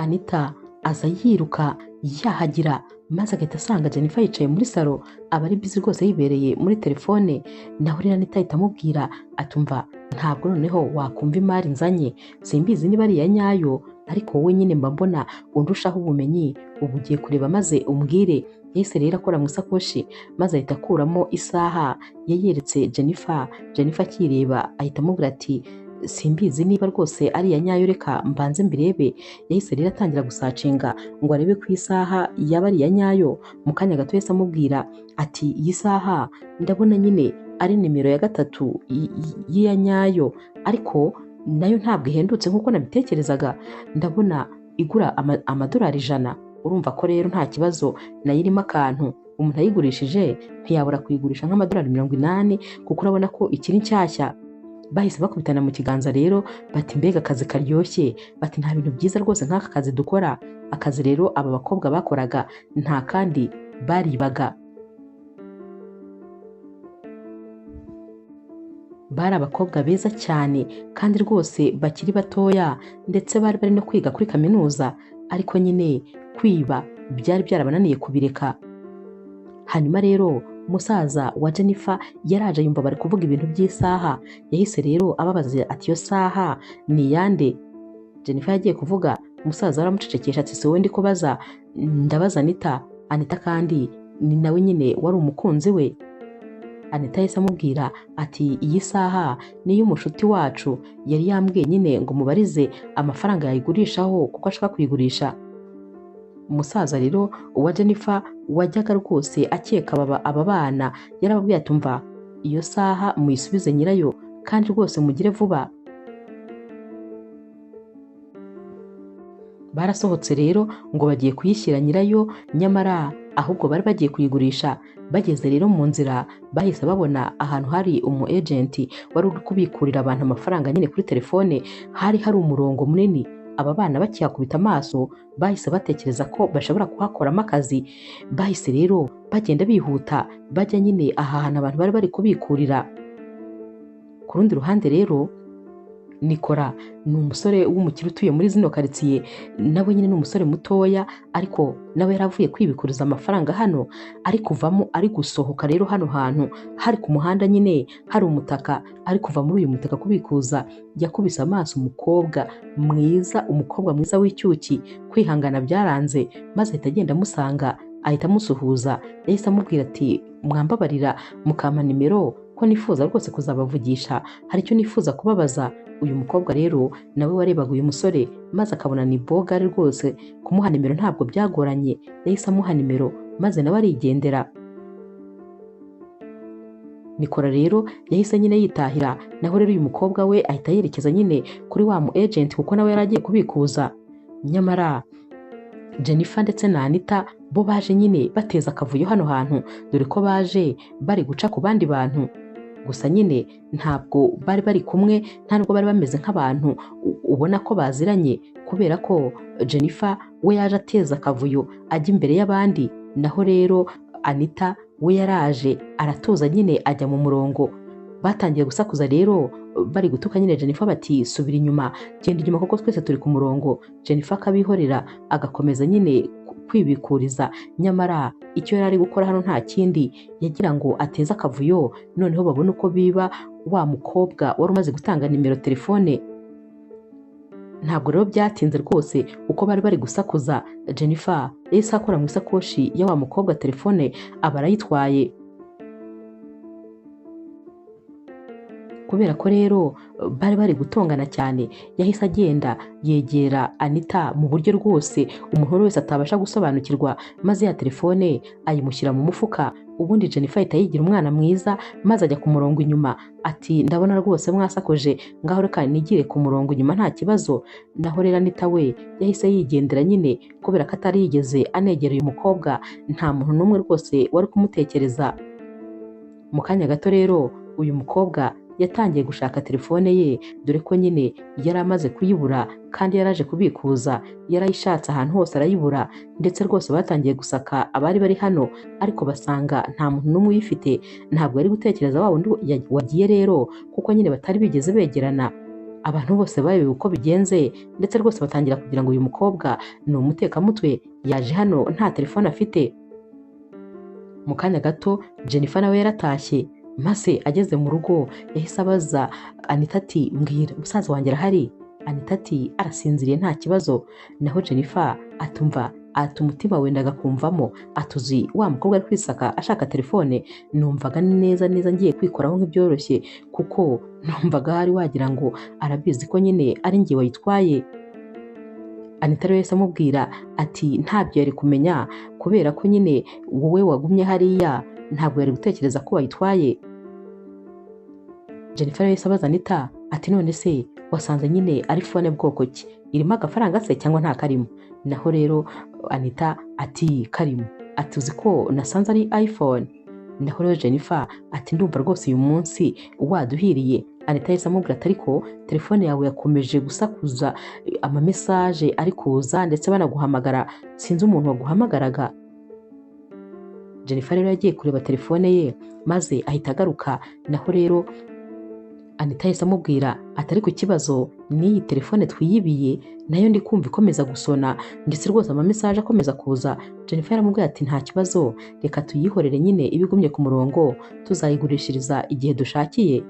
Anita aza yiruka yahagira maze agahita asanga Jennifer yicaye muri salo, aba ari busy rwose yibereye muri telefone. Naho rero Anita ahita amubwira atumva ntabwo noneho wakumva imari nzanye, simbizi niba ari iya nyayo, ariko wowe nyine mba mbona undushaho ubumenyi, ubu ugiye kureba maze umbwire. Yahise rero akora mu isakoshi maze ahita akuramo isaha yayeretse Jennifer. Jennifer akireba ahita amubwira ati simbizi niba rwose ari iya nyayo, reka mbanze mbirebe. Yahise rero atangira gusacinga ngo arebe ku isaha yaba ari iya nyayo. Mu kanya gato yahise amubwira ati iyi saha ndabona nyine ari nimero ya 3 y'iya nyayo, ariko nayo ntabwo ihendutse nk'uko nabitekerezaga, ndabona igura amadolari 100. Urumva ko rero nta kibazo nayo irimo akantu, umuntu ayigurishije ntiyabura kuyigurisha nk'amadolari 80, kuko urabona ko ikiri nshyashya. Bahise bakubitana mu kiganza rero bati mbega akazi karyoshye, bati nta bintu byiza rwose nk'aka kazi dukora. Akazi rero aba bakobwa bakoraga nta kandi baribaga. Bari abakobwa beza cyane kandi rwose bakiri batoya, ndetse bari bari no kwiga kuri kaminuza, ariko nyine kwiba byari byarabananiye kubireka. Hanyuma rero musaza wa Jennifer yaraje yumva bari kuvuga ibintu by'isaha. Yahise rero ababaza ati iyo saha ni iyande? Jennifer yagiye kuvuga, musaza aramucecekesha ati si wowe ndi kubaza, ndabaza Anita. Anita kandi ni nawe nyine wari umukunzi we. Anita yahise amubwira ati iyi saha ni iy'umushuti wacu, yari yambwiye nyine ngo mubarize amafaranga yayigurishaho kuko ashaka kuyigurisha. Umusaza rero wa Jennifer wajyaga rwose akeka aba bana, yarababwiye ati umva iyo saha muyisubize nyirayo kandi rwose mugire vuba. Barasohotse rero ngo bagiye kuyishyira nyirayo, nyamara ahubwo bari bagiye kuyigurisha. Bageze rero mu nzira bahise babona ahantu hari umu agent wari uri kubikurira abantu amafaranga nyine kuri telefone, hari hari umurongo munini. Aba bana bakihakubita amaso bahise batekereza ko bashobora kuhakoramo akazi. Bahise rero bagenda bihuta bajya nyine aha hantu abantu bari bari kubikurira. Ku rundi ruhande rero Nikora ni umusore w'umukire utuye muri zino karitsiye, nawe nyine ni umusore mutoya, ariko nawe yaravuye kwibikuriza amafaranga hano, ari kuvamo ari gusohoka rero hano hantu hari ku muhanda nyine hari umutaka, ari kuva muri uyu mutaka kubikuza, yakubise amaso umukobwa mwiza, umukobwa mwiza w'icyuki. Kwihangana byaranze maze ahita agenda amusanga, ahita amusuhuza. Yahise amubwira ati mwambabarira mukampa nimero ko nifuza rwose kuzabavugisha, hari icyo nifuza kubabaza. Uyu mukobwa rero nawe warebaga uyu musore maze akabona ni bogari rwose, kumuha nimero ntabwo byagoranye, yahise amuha nimero maze nawe arigendera. Nikora rero yahise nyine yitahira, naho rero uyu mukobwa we ahita yerekeza nyine kuri wa mu agent kuko nawe yari agiye kubikuza. Nyamara Jennifer ndetse na Anita bo baje nyine bateza akavuyo hano hantu, dore ko baje bari guca ku bandi bantu. Gusa nyine ntabwo bari bari kumwe, nta nubwo bari bameze nk'abantu ubona ko baziranye, kubera ko Jennifer we yaje ateza akavuyo ajya imbere y'abandi, naho rero Anita we yaraje aratuza nyine ajya mu murongo. Batangiye gusakuza rero bari gutuka nyine Jennifer bati subira inyuma, genda inyuma kuko twese turi ku murongo. Jennifer akabihorera agakomeza nyine kwibikuriza, nyamara icyo yari ari gukora hano nta kindi, yagira ngo ateze akavuyo noneho babone uko biba wa mukobwa wari umaze gutanga nimero telefone. Ntabwo rero byatinze rwose uko bari bari gusakuza, Jennifer yahise akora mu isakoshi ya wa mukobwa telefone aba arayitwaye. Kubera ko rero bari bari gutongana cyane, yahise agenda yegera Anita mu buryo rwose umuntu wese atabasha gusobanukirwa, maze ya telefone ayimushyira mu mufuka. Ubundi Jennifer ahita yigira umwana mwiza maze ajya ku murongo inyuma ati ndabona rwose mwasakoje, ngaho reka nigire ku murongo inyuma nta kibazo. Naho rero Anita we yahise yigendera nyine kubera ko atari yigeze anegera uyu mukobwa, nta muntu n'umwe rwose wari kumutekereza. Mu kanya gato rero uyu mukobwa yatangiye gushaka telefone ye, dore ko nyine yari amaze kuyibura kandi yaraje kubikuza, yarayishatse ahantu hose arayibura, ndetse rwose batangiye gusaka abari bari hano, ariko basanga nta muntu n'umwe uyifite. Ntabwo yari gutekereza wa wundi wagiye rero, kuko nyine batari bigeze begerana. Abantu bose bayobewe uko bigenze, ndetse rwose batangira kugira ngo uyu mukobwa ni umutekamutwe, yaje hano nta telefone afite. Mu kanya gato Jennifer nawe yaratashye, maze ageze mu rugo yahise abaza Anita ati mbwira musaza wanjye arahari? Anita ati arasinziriye nta kibazo. Naho Jennifer atumva ati umutima wendaga kumvamo, atuzi wa mukobwa ari kwisaka ashaka telefone, numvaga neza neza ngiye kwikoraho nk'ibyoroshye, kuko numvaga hari wagira ngo arabizi ko nyine ari njye wayitwaye. Anita rero yahise amubwira ati ntabyo yari kumenya kubera ko nyine wowe wagumye hariya, ntabwo yari gutekereza ko wayitwaye. Jennifer yahise abaza Anita ati none se wasanze nyine ari phone bwoko ki? Irimo agafaranga se cyangwa nta karimo? Naho rero Anita ati karimo, ati uzi ko nasanze ari iPhone. Naho rero Jennifer ati ndumva rwose uyu munsi waduhiriye. Anita yahise amubwira ati ariko telefone yawe yakomeje gusakuza, amamesaje ari kuza ndetse banaguhamagara, sinzi umuntu waguhamagaraga. Jennifer rero yagiye kureba telefone ye maze ahita agaruka. Naho rero Anita yahise amubwira ati ariko ikibazo n'iyi telefone twiyibiye nayo ndi kumva ikomeza gusona, ndetse rwose amamesaje akomeza kuza. Jennifer yaramubwiye ati nta kibazo, reka tuyihorere nyine ibigumye ku murongo, tuzayigurishiriza igihe dushakiye.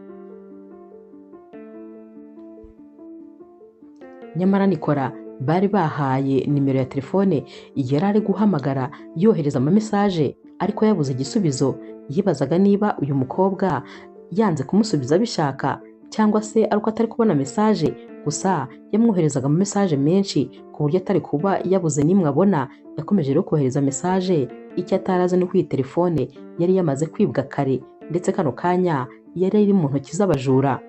Nyamara Nikora bari bahaye nimero ya telefone yari ari guhamagara yohereza amamesaje, ariko yabuze igisubizo. Yibazaga niba uyu mukobwa yanze kumusubiza abishaka cyangwa se ari uko atari kubona mesaje. Gusa yamwoherezaga amamesaje menshi ku buryo atari kuba yabuze n'imwe abona. Yakomeje rero kohereza mesaje, icyo atarazi ni uko iyi telefone yari yamaze kwibwa kare, ndetse kano kanya yari iri mu ntoki z'abajura.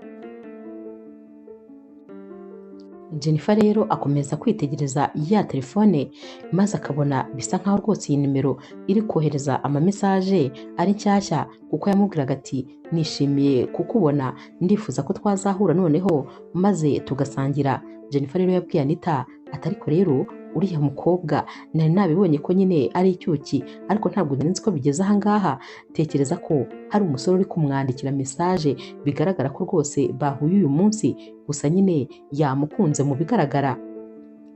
Jennifer rero akomeza kwitegereza ya telefone, maze akabona bisa nkaho rwose iyi nimero iri kohereza amamesaje ari nshyashya, kuko yamubwiraga ati nishimiye kukubona, ndifuza ko twazahura noneho maze tugasangira. Jennifer rero yabwiye Anita ati ariko rero uriya mukobwa nari nabibonye ko nyine ari icyuki, ariko ntabwo nari nzi ko bigeze aha ngaha. Tekereza ko hari umusore uri kumwandikira mesaje, bigaragara ko rwose bahuye uyu munsi, gusa nyine yamukunze mu bigaragara.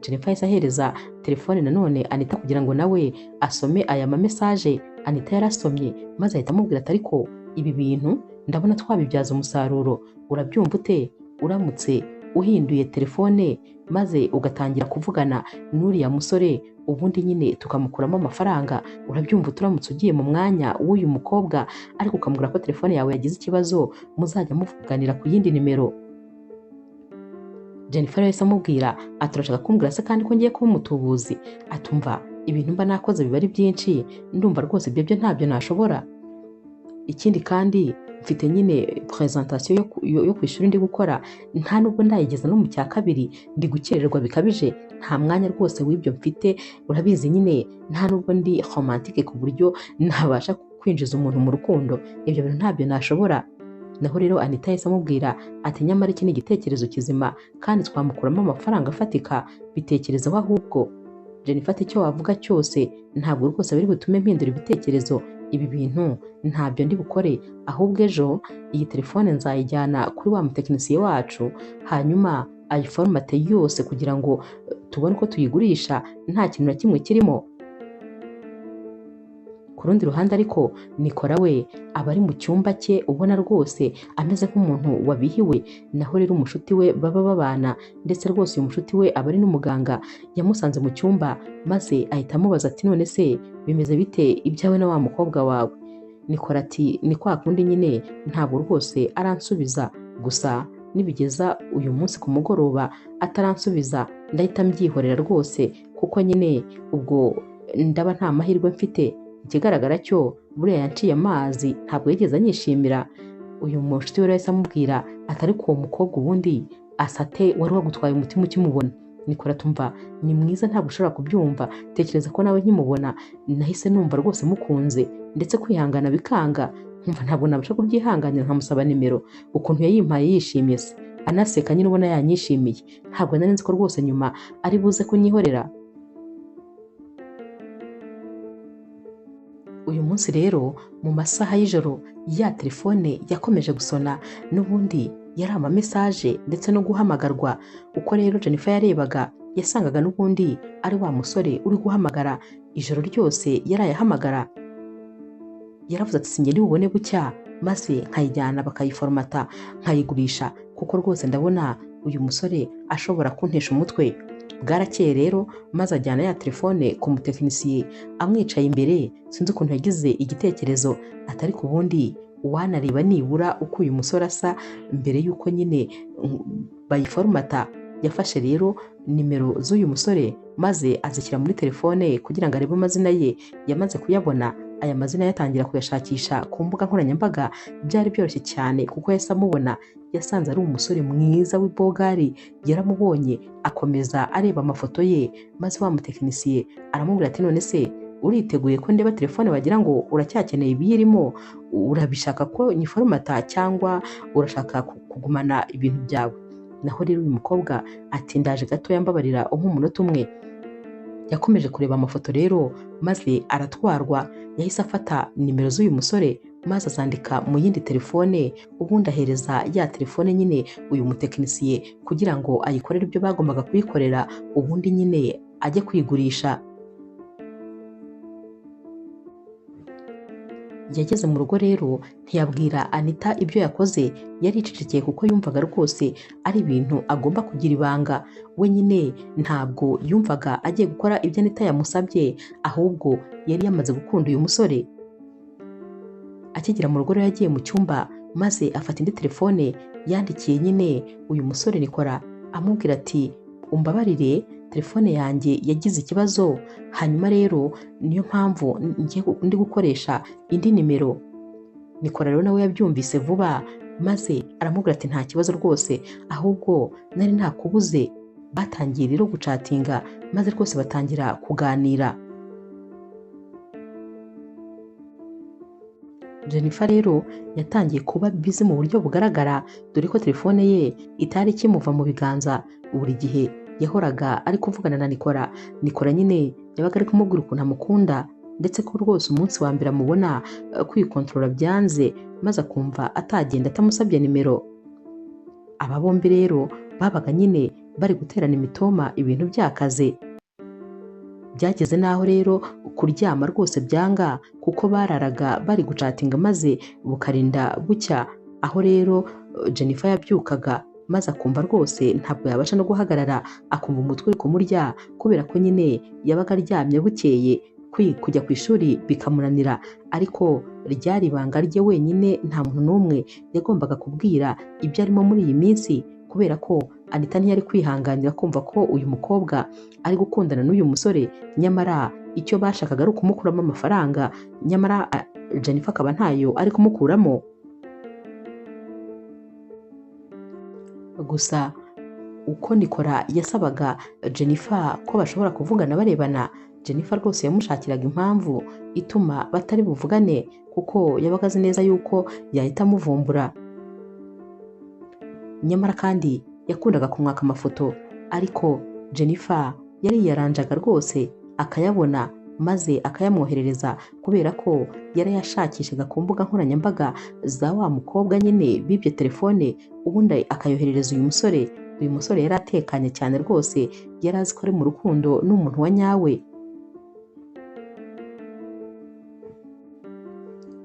Jennifer yahise ahereza telefone nanone Anita kugira ngo nawe asome aya mamesaje. Anita yarasomye maze ahita amubwira ati ariko ibi bintu ndabona twabibyaza umusaruro, urabyumva ute uramutse uhinduye telefone maze ugatangira kuvugana n'uriya musore, ubundi nyine tukamukuramo amafaranga? Urabyumva uramutse ugiye mu mwanya w'uyu mukobwa ariko ukamubwira ko telefone yawe yagize ikibazo, muzajya muvuganira ku yindi nimero. Jennifer yahise amubwira ati urashaka kumbwira se kandi ko ngiye kuba umutubuzi? Atumva ibintu mba nakoze biba ari byinshi, ndumva rwose ibyo byo ntabyo nashobora. Ikindi kandi mfite nyine presentation yo ku ishuri ndi gukora, nta nubwo ndayigeza no mu cya kabiri, ndi gukererwa bikabije, nta mwanya rwose w'ibyo mfite. Urabizi nyine nta nubwo ndi romantique ku buryo nabasha kwinjiza umuntu mu rukundo, ibyo bintu ntabyo nashobora. Naho rero Anita yahise amubwira ati nyamara iki ni igitekerezo kizima kandi twamukuramo amafaranga afatika, bitekerezaho ahubwo. Jennifer ati icyo wavuga cyose ntabwo rwose biri butume mpindura ibitekerezo, ibi bintu ntabyo ndi bukore, ahubwo ejo iyi telefone nzayijyana kuri wa mutekinisiye wacu, hanyuma ayiforomate yose kugira ngo tubone uko tuyigurisha nta kintu na kimwe kirimo. Ku rundi ruhande ariko Nikora we aba ari mu cyumba cye ubona rwose ameze nk'umuntu wabihiwe. Naho rero umushuti we baba babana, ndetse rwose uyu mushuti we aba ari n'umuganga, yamusanze mu cyumba maze ahita amubaza ati none se bimeze bite ibyawe na wa mukobwa wawe? Nikora ati ni kwa kundi nyine ntabwo rwose aransubiza, gusa nibigeza uyu munsi ku mugoroba ataransubiza ndahita mbyihorera rwose, kuko nyine ubwo ndaba nta mahirwe mfite. Ikigaragara cyo buriya yanciye amazi ntabwo yigeze anyishimira. Uyu mushuti we yahise amubwira ati ariko uwo mukobwa ubundi asate wari wagutwaye umutima ukimubona? Nikora tumva ni mwiza ntabwo ushobora kubyumva, tekereza ko nawe nkimubona nahise numva rwose mukunze, ndetse kwihangana bikanga, nkumva ntabwo nabasha kubyihanganira, nkamusaba nimero. Ukuntu yayimpaye yishimye se anaseka nyine ubona yanyishimiye, ntabwo nari nzi ko rwose nyuma ari buze kunyihorera. Uyu munsi rero mu masaha y'ijoro ya telefone yakomeje gusona, n'ubundi Yari ama message ndetse no guhamagarwa. Uko rero Jennifer yarebaga yasangaga n'ubundi ari wa musore uri guhamagara ijoro ryose yarayahamagara. Yaravuze ati sinjye bubone bucya maze nkayijyana bakayiforomata nkayigurisha, kuko rwose ndabona uyu musore ashobora kuntesha umutwe. Bwarakeye rero maze ajyana ya telefone ku mutekinisiye amwicaye imbere. Sinzi ukuntu yagize igitekerezo atari ku bundi uwanareba nibura uko uyu musore asa mbere y'uko nyine bayiforomata. Yafashe rero nimero z'uyu musore maze azishyira muri telefone kugira ngo arebe amazina ye. Yamaze kuyabona aya mazina yatangira kuyashakisha ku mbuga nkoranyambaga. Byari byoroshye cyane kuko yahise amubona. Yasanze ari umusore mwiza w'ibogari, yaramubonye akomeza areba amafoto ye, maze wa mutekinisiye aramubwira ati none se uriteguye ko ndeba telefone wagira ngo uracyakeneye ibiyirimo? Urabishaka ko nyiforomata cyangwa urashaka kugumana ibintu byawe? Naho rero uyu mukobwa ati ndaje gatoya mbabarira nk'umunota umwe. Yakomeje kureba amafoto rero maze aratwarwa. Yahise afata nimero z'uyu musore maze azandika mu yindi telefone, ubundi ahereza ya telefone nyine uyu mutekinisiye kugira ngo ayikorere ibyo bagombaga kuyikorera, ubundi nyine ajye kuyigurisha. Yageze mu rugo rero ntiyabwira Anita ibyo yakoze, yaricecekeye kuko yumvaga rwose ari ibintu agomba kugira ibanga. We nyine ntabwo yumvaga agiye gukora ibyo Anita yamusabye, ahubwo yari yamaze gukunda uyu musore. Akigera mu rugo rero yagiye mu cyumba maze afata indi telefone yandikiye nyine uyu musore Nikora, amubwira ati umbabarire telefone yanjye yagize ikibazo, hanyuma rero niyo mpamvu ndi gukoresha indi nimero. Nikora rero nawe yabyumvise vuba maze aramubwira ati nta kibazo rwose, ahubwo nari nakubuze. Batangiye rero gucatinga maze rwose batangira kuganira. Jennifer rero yatangiye kuba busy mu buryo bugaragara, dore ko telefone ye itari ikimuva mu biganza. Buri gihe yahoraga ari kuvugana na Nikora. Nikora nyine yabaga ari kumubwira ukuntu amukunda, ndetse ko rwose umunsi wa mbere amubona kwikontorora byanze, maze akumva atagenda atamusabye nimero. Aba bombi rero babaga nyine bari guterana imitoma ibintu byakaze. Byageze n'aho rero kuryama rwose byanga, kuko bararaga bari gucatinga maze bukarinda bucya. Aho rero Jennifer yabyukaga maze akumva rwose ntabwo yabasha no guhagarara, akumva umutwe uri kumurya kubera ko nyine yabaga aryamye bukeye, kujya ku ishuri bikamunanira. Ariko ryari ibanga rye wenyine, nta muntu n'umwe yagombaga kubwira ibyo arimo muri iyi minsi, kubera ko Anita ntiyari kwihanganira kumva ko uyu mukobwa ari gukundana n'uyu musore, nyamara icyo bashakaga ari ukumukuramo amafaranga, nyamara Jennifer akaba ntayo ari kumukuramo. Gusa uko Nikora yasabaga Jennifer ko bashobora kuvugana barebana, Jennifer rwose yamushakiraga impamvu ituma batari buvugane, kuko yabaga azi neza yuko yahita amuvumbura. Nyamara kandi yakundaga kumwaka amafoto, ariko Jennifer yariyaranjaga rwose akayabona maze akayamwoherereza, kubera ko yarayashakishaga ku mbuga nkoranyambaga za wa mukobwa nyine bibye telefone, ubundi akayoherereza uyu musore. Uyu musore yari atekanye cyane rwose, yari azi ko ari mu rukundo n'umuntu wa nyawe.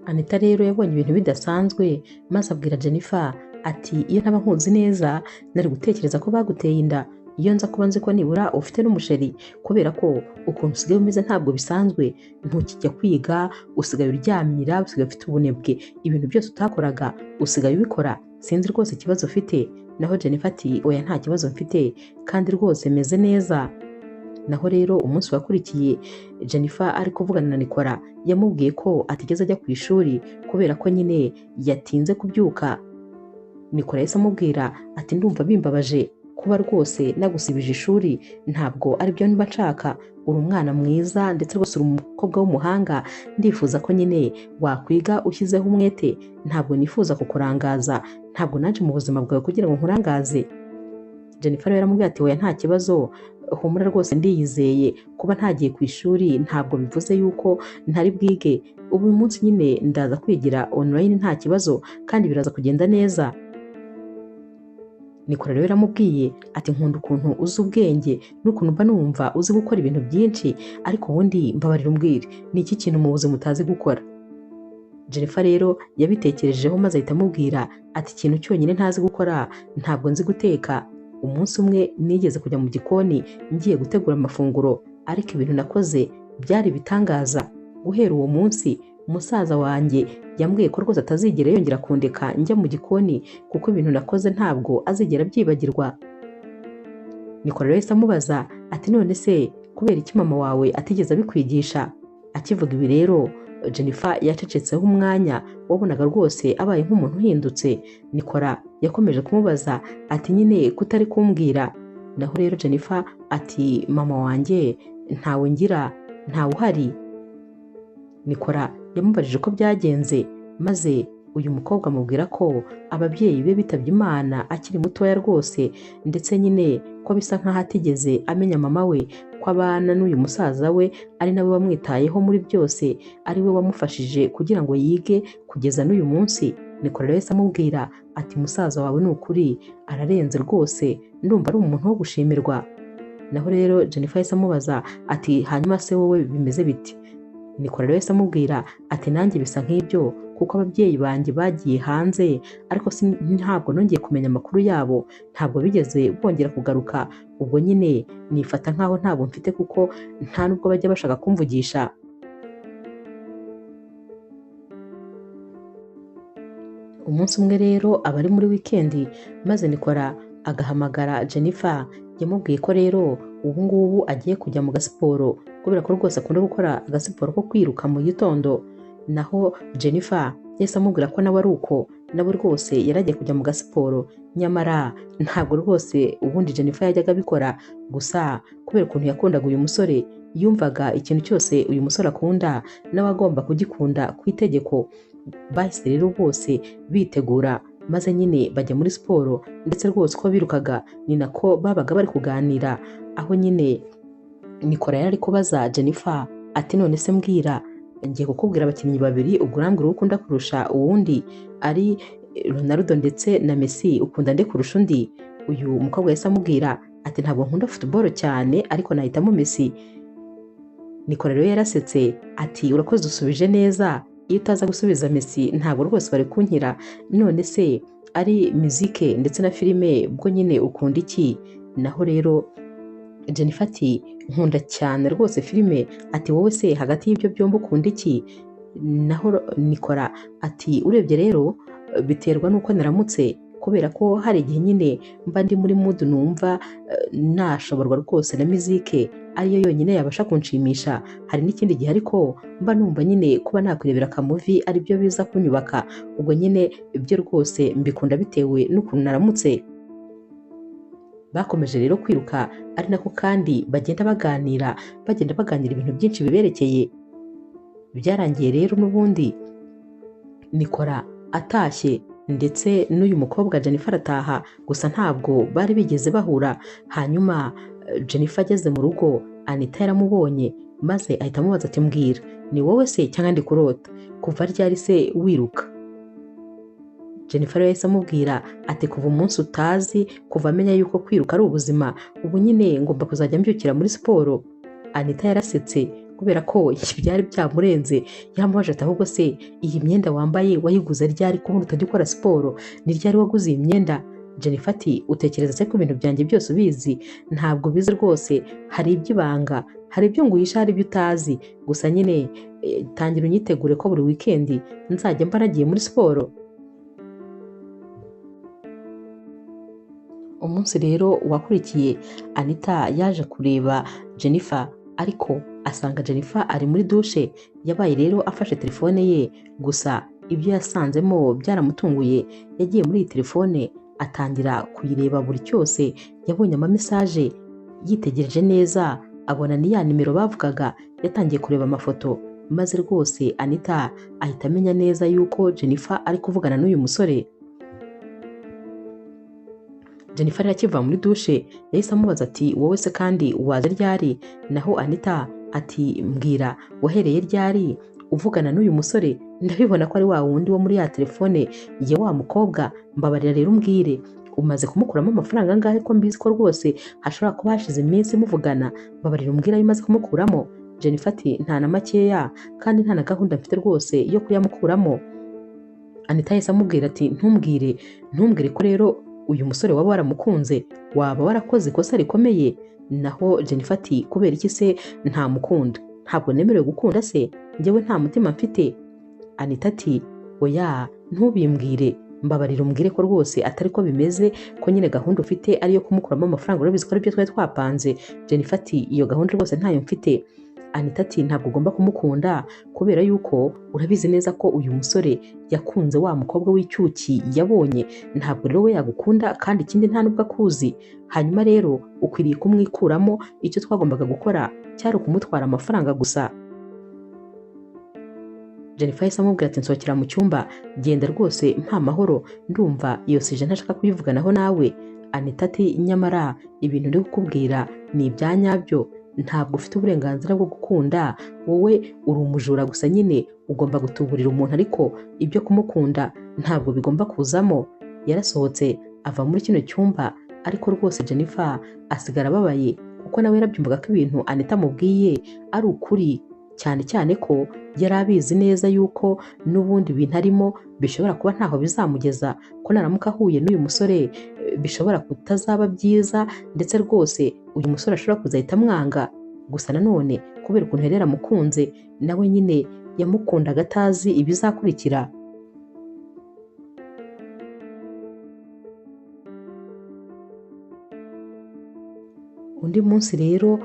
Anita rero yabonye ibintu bidasanzwe maze abwira Jennifer ati iyo ntaba nkuzi neza nari gutekereza ko baguteye inda, iyo nza kuba nzi ko nibura ufite n'umusheri, kubera ko ukuntu usigaye umeze ntabwo bisanzwe, ntukijya kwiga, usigaye uryamira, usigaye ufite ubunebwe, ibintu byose utakoraga usigaye ubikora, sinzi rwose ikibazo ufite. Naho Jennifer ati oya nta kibazo mfite kandi rwose meze neza. Naho rero umunsi wakurikiye Jennifer ari kuvugana na Nikora, yamubwiye ko atigeze ajya ku ishuri kubera ko nyine yatinze kubyuka. Nikora yahise amubwira ati ndumva bimbabaje kuba rwose nagusibije ishuri, ntabwo aribyo niba nshaka, uri umwana mwiza ndetse rwose uri umukobwa w'umuhanga, ndifuza ko nyine wakwiga ushyizeho umwete, ntabwo nifuza kukurangaza, ntabwo naje mu buzima bwawe kugira ngo nkurangaze. Jennifer rero yaramubwiye ati oya nta kibazo, humura rwose ndiyizeye, kuba ntagiye ku ishuri ntabwo bivuze yuko ntari bwige, ubu uyu munsi nyine ndaza kwigira online nta kibazo kandi biraza kugenda neza. Nikora rero yaramubwiye ati nkunda ukuntu uzi ubwenge n'ukuntu mba numva uzi gukora ibintu byinshi, ariko ubundi mbabarira umbwire ni iki kintu mu buzima utazi gukora? Jennifer rero yabitekerejeho maze ahita amubwira ati ikintu cyonyine ntazi gukora ntabwo nzi guteka. Umunsi umwe nigeze kujya mu gikoni ngiye gutegura amafunguro, ariko ibintu nakoze byari ibitangaza. Guhera uwo munsi musaza wanjye yambwiye ko rwose atazigera yongera kundeka njya mu gikoni kuko ibintu nakoze ntabwo azigera abyibagirwa. Nikora rero yahise amubaza ati none se kubera iki mama wawe atigeze abikwigisha? Akivuga ibi rero Jennifer yacecetseho umwanya, wabonaga rwose abaye nk'umuntu uhindutse. Nikora yakomeje kumubaza ati nyine kutari kumbwira? Naho rero Jennifer ati mama wanjye ntawe ngira, ntawe uhari. Nikora yamubajije uko byagenze, maze uyu mukobwa amubwira ko ababyeyi be bitabye Imana akiri mutoya rwose, ndetse nyine ko bisa nkaho atigeze amenya mama we, ko abana n'uyu musaza we ari nawe wamwitayeho muri byose, ari we wamufashije kugira ngo yige kugeza n'uyu munsi. Nikora rero yahise amubwira ati musaza wawe ni ukuri ararenze rwose, ndumva ari umuntu wo gushimirwa. Naho rero Jennifer yahise amubaza ati hanyuma se wowe bimeze biti? Nikora rero yahise amubwira ati nanjye bisa nk'ibyo kuko ababyeyi banjye bagiye hanze, ariko ntabwo nongeye kumenya amakuru yabo, ntabwo bigeze bongera kugaruka. Ubwo nyine nifata nkaho ntabwo mfite kuko nta nubwo bajya bashaka kumvugisha. Umunsi umwe rero aba ari muri wikendi, maze Nikora agahamagara Jennifer. Yamubwiye ko rero ubu ngubu agiye kujya mu gasiporo kubera ko rwose akunda gukora agasiporo ko kwiruka mu gitondo. Naho Jennifer yahise amubwira ko nawe ari uko, nawe rwose yaragiye kujya mu gasiporo, nyamara ntabwo rwose ubundi Jennifer yajyaga abikora, gusa kubera ukuntu yakundaga uyu musore yumvaga ikintu cyose uyu musore akunda nawe agomba kugikunda ku itegeko. Bahise rero bose bitegura maze nyine bajya muri siporo, ndetse rwose uko birukaga ni nako babaga bari kuganira. Aho nyine Nikora yari ari kubaza Jennifer ati none se mbwira, ngiye kukubwira abakinnyi babiri ubwo urambwira uwo ukunda kurusha uwundi, ari Ronaldo ndetse na Messi, ukunda nde kurusha undi? Uyu mukobwa yahise amubwira ati ntabwo nkunda football cyane ariko nahitamo Messi. Nikora rero yarasetse ati urakoze usubije neza, iyo utaza gusubiza Messi ntabwo rwose bari kunkira. None se ari muzike ndetse na filime bwo nyine ukunda iki? Naho rero Jennifer ati nkunda cyane rwose filime. Ati wowe se hagati y'ibyo byombi ukunda iki? Naho Nikora ati urebye rero biterwa n'uko naramutse, kubera ko hari igihe nyine mba ndi muri mood numva nashoborwa rwose na muzike ariyo yonyine yabasha kunshimisha. Hari n'ikindi gihe ariko mba numva nyine kuba nakwirebera akamuvi aribyo biza kunyubaka, ubwo nyine ibyo rwose mbikunda bitewe n'ukuntu naramutse. Bakomeje rero kwiruka ari nako kandi bagenda baganira, bagenda baganira ibintu byinshi biberekeye. Byarangiye rero n'ubundi Nikora atashye ndetse n'uyu mukobwa Jennifer arataha, gusa ntabwo bari bigeze bahura. Hanyuma Jennifer ageze mu rugo Anita yaramubonye maze ahita amubaza ati mbwira ni wowe se cyangwa ndi kurota? Kuva ryari se wiruka? Jennifer yahise amubwira ati kuva umunsi utazi, kuva amenya yuko kwiruka ari ubuzima, ubu nyine ngomba kuzajya mbyukira muri siporo. Anita yarasetse kubera ko byari byamurenze. Yaramubaje ati ahubwo se iyi myenda wambaye wayiguze ryari ko ubundi utajya ukora siporo? Ni ryari waguze iyi myenda? Jennifer ati utekereza se ko ibintu byanjye byose ubizi? Ntabwo ubizi rwose, hari iby'ibanga, hari ibyo nguhisha, hari ibyo utazi. Gusa nyine tangira unyitegure ko buri wikendi nzajya mba nagiye muri siporo. Umunsi rero wakurikiye Anita yaje kureba Jennifer, ariko asanga Jennifer ari muri dushe. Yabaye rero afashe telefone ye, gusa ibyo yasanzemo byaramutunguye. Yagiye muri iyi telefone atangira kuyireba buri cyose, yabonye ama message, yitegereje neza abona ni ya nimero bavugaga. Yatangiye kureba amafoto, maze rwose Anita ahita amenya neza yuko Jennifer ari kuvugana n'uyu musore. Jennifer rero akiva muri dushe yahise amubaza ati wowe se kandi waje ryari? Naho Anita ati mbwira wahereye ryari uvugana n'uyu musore? Ndabibona ko ari wa wundi wo muri ya telefone ya wa mukobwa, mbabarira rero umbwire. Umaze kumukuramo amafaranga angahe ko mbizi ko rwose hashobora kuba hashize iminsi muvugana? Mbabarira umbwire ayo umaze kumukuramo. Jennifer ati nta na makeya kandi nta na gahunda mfite rwose yo kuyamukuramo. Anita yahise amubwira ati ntumbwire ko rero uyu musore waba waramukunze, waba warakoze ikosa rikomeye. Naho Jennifer ati kubera iki se ntamukunda? Ntabwo nemerewe gukunda se? Njyewe nta mutima mfite? Anita ati oya ntubimbwire, mbabarira umbwire ko rwose atari ko bimeze, ko nyine gahunda ufite ari iyo kumukuramo amafaranga, urabizi ko aribyo twari twapanze. Jennifer ati iyo gahunda rwose ntayo mfite. Anita ati ntabwo ugomba kumukunda kubera yuko urabizi neza ko uyu musore yakunze wa mukobwa w'icyuki yabonye, ntabwo rero we yagukunda kandi ikindi nta nubwo akuzi. Hanyuma rero ukwiriye kumwikuramo, icyo twagombaga gukora cyari ukumutwara amafaranga gusa. Jennifer yahise amubwira ati nsohokera mu cyumba, genda rwose mpa amahoro, ndumva iyo sije ntashaka kuyivuganaho nawe. Anita ati nyamara ibintu ndi kukubwira ni ibya nyabyo, ntabwo ufite uburenganzira bwo gukunda, wowe uri umujura gusa nyine ugomba gutuburira umuntu, ariko ibyo kumukunda ntabwo bigomba kuzamo. Yarasohotse ava muri kino cyumba, ariko rwose Jennifer asigara ababaye kuko nawe yarabyumvaga ko ibintu Anita amubwiye ari ukuri, cyane cyane ko yari abizi neza yuko n'ubundi bintu arimo bishobora kuba ntaho bizamugeza, ko naramuka ahuye n'uyu musore bishobora kutazaba byiza, ndetse rwose uyu musore ashobora kuzahita amwanga. Gusa nanone kubera ukuntu yari yaramukunze, nawe nyine yamukundaga atazi ibizakurikira. Undi munsi rero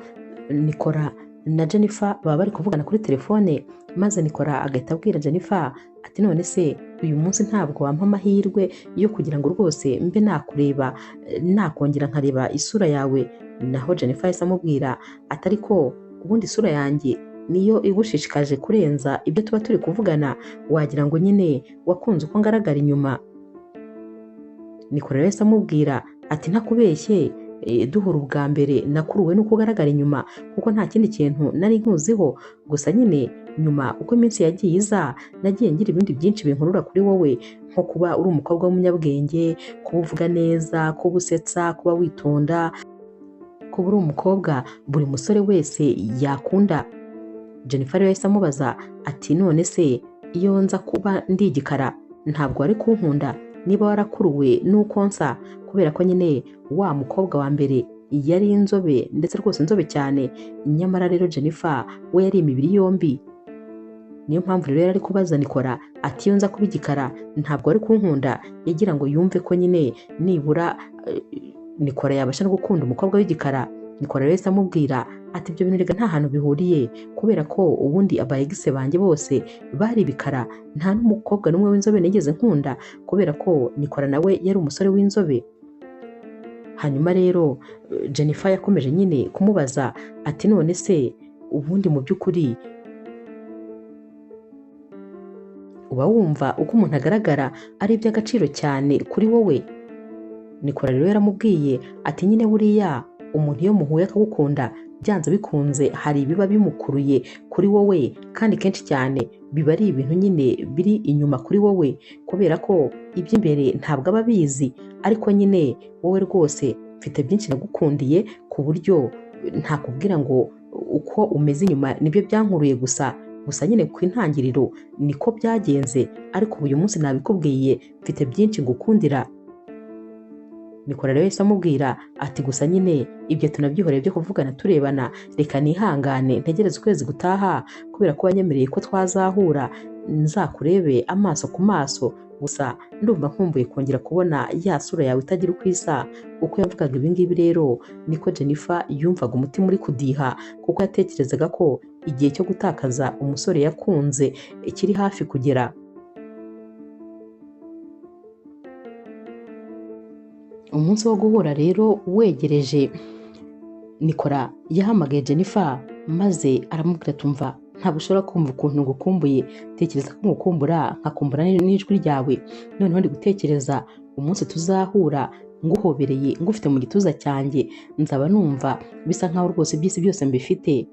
Nicola na Jennifer baba bari kuvugana kuri telefone, maze Nicola agahita abwira Jennifer ati none se uyu munsi ntabwo wampa amahirwe yo kugira ngo rwose mbe nakureba, nakongera nkareba isura yawe. Naho Jennifer yahise amubwira ati ariko ubundi isura yanjye niyo igushishikaje kurenza ibyo tuba turi kuvugana, wagira ngo nyine wakunze uko ngaragara inyuma. Nicola yahise amubwira ati ntakubeshye, duhura ubwa mbere nakuruwe nuko ugaragara inyuma kuko nta kindi kintu nari nkuziho, gusa nyine nyuma uko iminsi yagiye iza nagiye ngira ibindi byinshi binkurura kuri wowe, nko kuba uri umukobwa w'umunyabwenge, kuba uvuga neza, kuba usetsa, kuba witonda, kuba uri umukobwa buri musore wese yakunda. Jennifer rero yahise amubaza ati none se iyo nza kuba ndi igikara ntabwo wari kunkunda niba warakuruwe nuko nsa? Kubera ko nyine wa mukobwa wa mbere yari inzobe ndetse rwose inzobe cyane, nyamara rero Jennifer we yari imibiri yombi. Niyo mpamvu rero yari kubaza Nicola ati iyo nza kuba igikara ntabwo wari kunkunda, yagira ngo yumve ko nyine nibura Nicola yabasha no gukunda umukobwa w'igikara. Nicola rero yahise amubwira ati ibyo bintu rega nta hantu bihuriye, kubera ko ubundi aba ex banjye bose bari ibikara, nta n'umukobwa n'umwe w'inzobe nigeze nkunda, kubera ko Nicola nawe yari umusore w'inzobe. Hanyuma rero Jennifer yakomeje nyine kumubaza ati none se ubundi mu by'ukuri uba wumva uko umuntu agaragara ari iby'agaciro cyane kuri wowe? Nicola rero yaramubwiye ati nyine buriya umuntu iyo muhuye akagukunda byanze bikunze hari ibiba bimukuruye kuri wowe, kandi kenshi cyane biba ari ibintu nyine biri inyuma kuri wowe, kubera ko iby'imbere ntabwo aba abizi, ariko nyine wowe rwose mfite byinshi nagukundiye ku buryo ntakubwira ngo uko umeze inyuma nibyo byankuruye gusa, gusa nyine ku intangiriro niko byagenze, ariko uyu munsi nabikubwiye mfite byinshi ngukundira. Nicola rero yahise amubwira ati gusa nyine ibyo tunabyihoreye byo kuvugana turebana, reka nihangane ntegereze ukwezi gutaha, kubera ko wanyemereye ko twazahura nzakurebe amaso ku maso, gusa ndumva nkumbuye kongera kubona ya sura yawe itagira uko isa. Uko yavugaga ibi ngibi rero niko Jennifer yumvaga umutima uri kudiha, kuko yatekerezaga ko igihe cyo gutakaza umusore yakunze kiri hafi kugera. Umunsi wo guhura rero wegereje, Nicola yahamagaye Jennifer maze aramubwira tumva ntabwo ushobora kumva ukuntu ngukumbuye, tekereza ko ngukumbura nkakumbura n'ijwi ryawe, noneho ndi gutekereza umunsi tuzahura nguhobereye ngufite mu gituza cyanjye, nzaba numva bisa nkaho rwose iby'isi byose mbifite,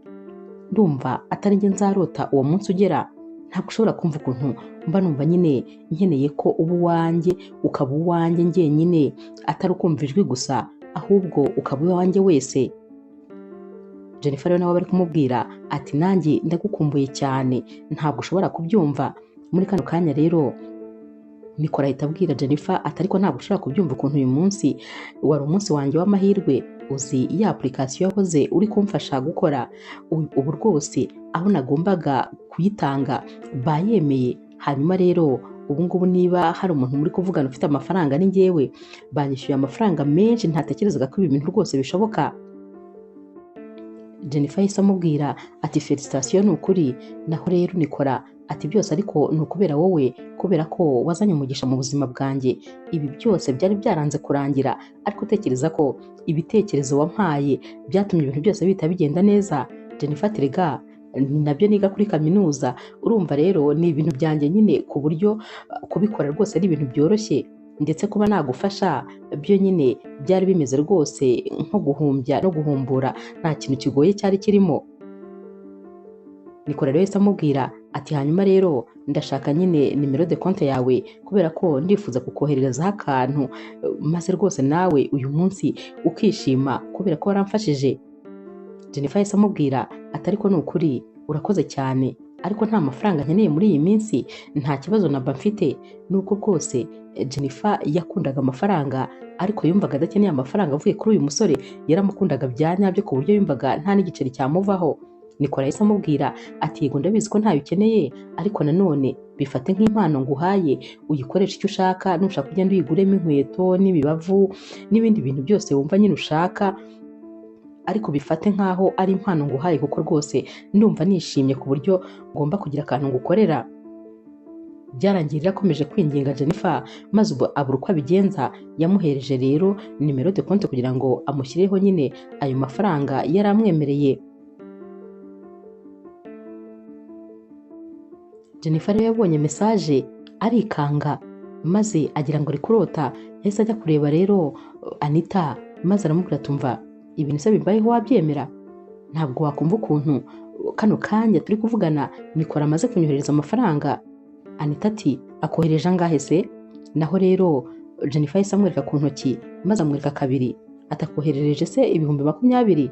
ndumva atari njye nzarota uwo munsi ugera. Ntabwo ushobora kumva ukuntu mba numva nyine nkeneye ko uba uwanjye, ukaba uwanjye njyenyine, atari ukumva ijwi gusa, ahubwo ukaba uwanjye wese. Jennifer rero nawe bari kumubwira ati nanjye ndagukumbuye cyane, ntabwo ushobora kubyumva. Muri kano kanya rero Nicola ahita abwira Jennifer ati ariko ntabwo ushobora kubyumva ukuntu uyu munsi wari umunsi wanjye w'amahirwe, uzi ya application yahoze uri kumfasha gukora, ubu rwose aho nagombaga kuyitanga bayemeye. Hanyuma rero ubu ngubu niba hari umuntu muri kuvugana ufite amafaranga ni njyewe, banyishyuye amafaranga menshi, ntatekerezaga ko ibi bintu rwose bishoboka. Jennifer yahise amubwira ati felicitation ni ukuri. Naho rero Nicola ati byose ariko ni ukubera wowe, kubera ko wazanye umugisha mu buzima bwanjye, ibi byose byari byaranze kurangira, ariko utekereza ko ibitekerezo wampaye byatumye ibintu byose bihita bigenda neza. Jennifer ati rega ni nabyo niga kuri kaminuza, urumva rero ni ibintu byanjye nyine, ku buryo kubikora rwose ari ibintu byoroshye, ndetse kuba nagufasha byo nyine byari bimeze rwose nko guhumbya no guhumbura, nta kintu kigoye cyari kirimo. Nicola rero yahise amubwira ati hanyuma rero ndashaka nyine nimero de konte yawe, kubera ko ndifuza kukohererezaho akantu, maze rwose nawe uyu munsi ukishima kubera ko waramfashije. Jennifer yahise amubwira ati ariko ni ukuri urakoze cyane, ariko nta mafaranga nkeneye muri iyi minsi, nta kibazo naba mfite. Nubwo bwose Jennifer yakundaga amafaranga, ariko yumvaga adakeneye amafaranga avuye kuri uyu musore, yaramukundaga bya nyabyo ku buryo yumvaga nta n'igiceri cyamuvaho. Nicola yahise amubwira ati yego ndabizi ko ntayo ukeneye, ariko nanone bifate nk'impano nguhaye, uyikoreshe icyo ushaka, nushaka ugende uyiguremo inkweto n'imibavu n'ibindi bintu byose wumva nyine ushaka, ariko bifate nk'aho ari impano nguhaye, kuko rwose ndumva nishimye ku buryo ngomba kugira akantu ngukorera. Byarangiye rero akomeje kwinginga Jennifer, maze ubu abura uko abigenza. Yamuhereje rero nimero de konte kugira ngo amushyireho nyine ayo mafaranga yari amwemereye. Jennifer rero yabonye message arikanga, maze agira ngo ari kurota. Yahise ajya kureba rero Anita, maze aramubwira ati umva ibintu se bimbayeho wabyemera? Ntabwo wakumva ukuntu kano kanya turi kuvugana Nicola amaze kunyoherereza amafaranga. Anita ati akohereje angahe se? Naho rero Jennifer yahise amwereka ku ntoki, maze amwereka kabiri, atakoherereje se 20,000?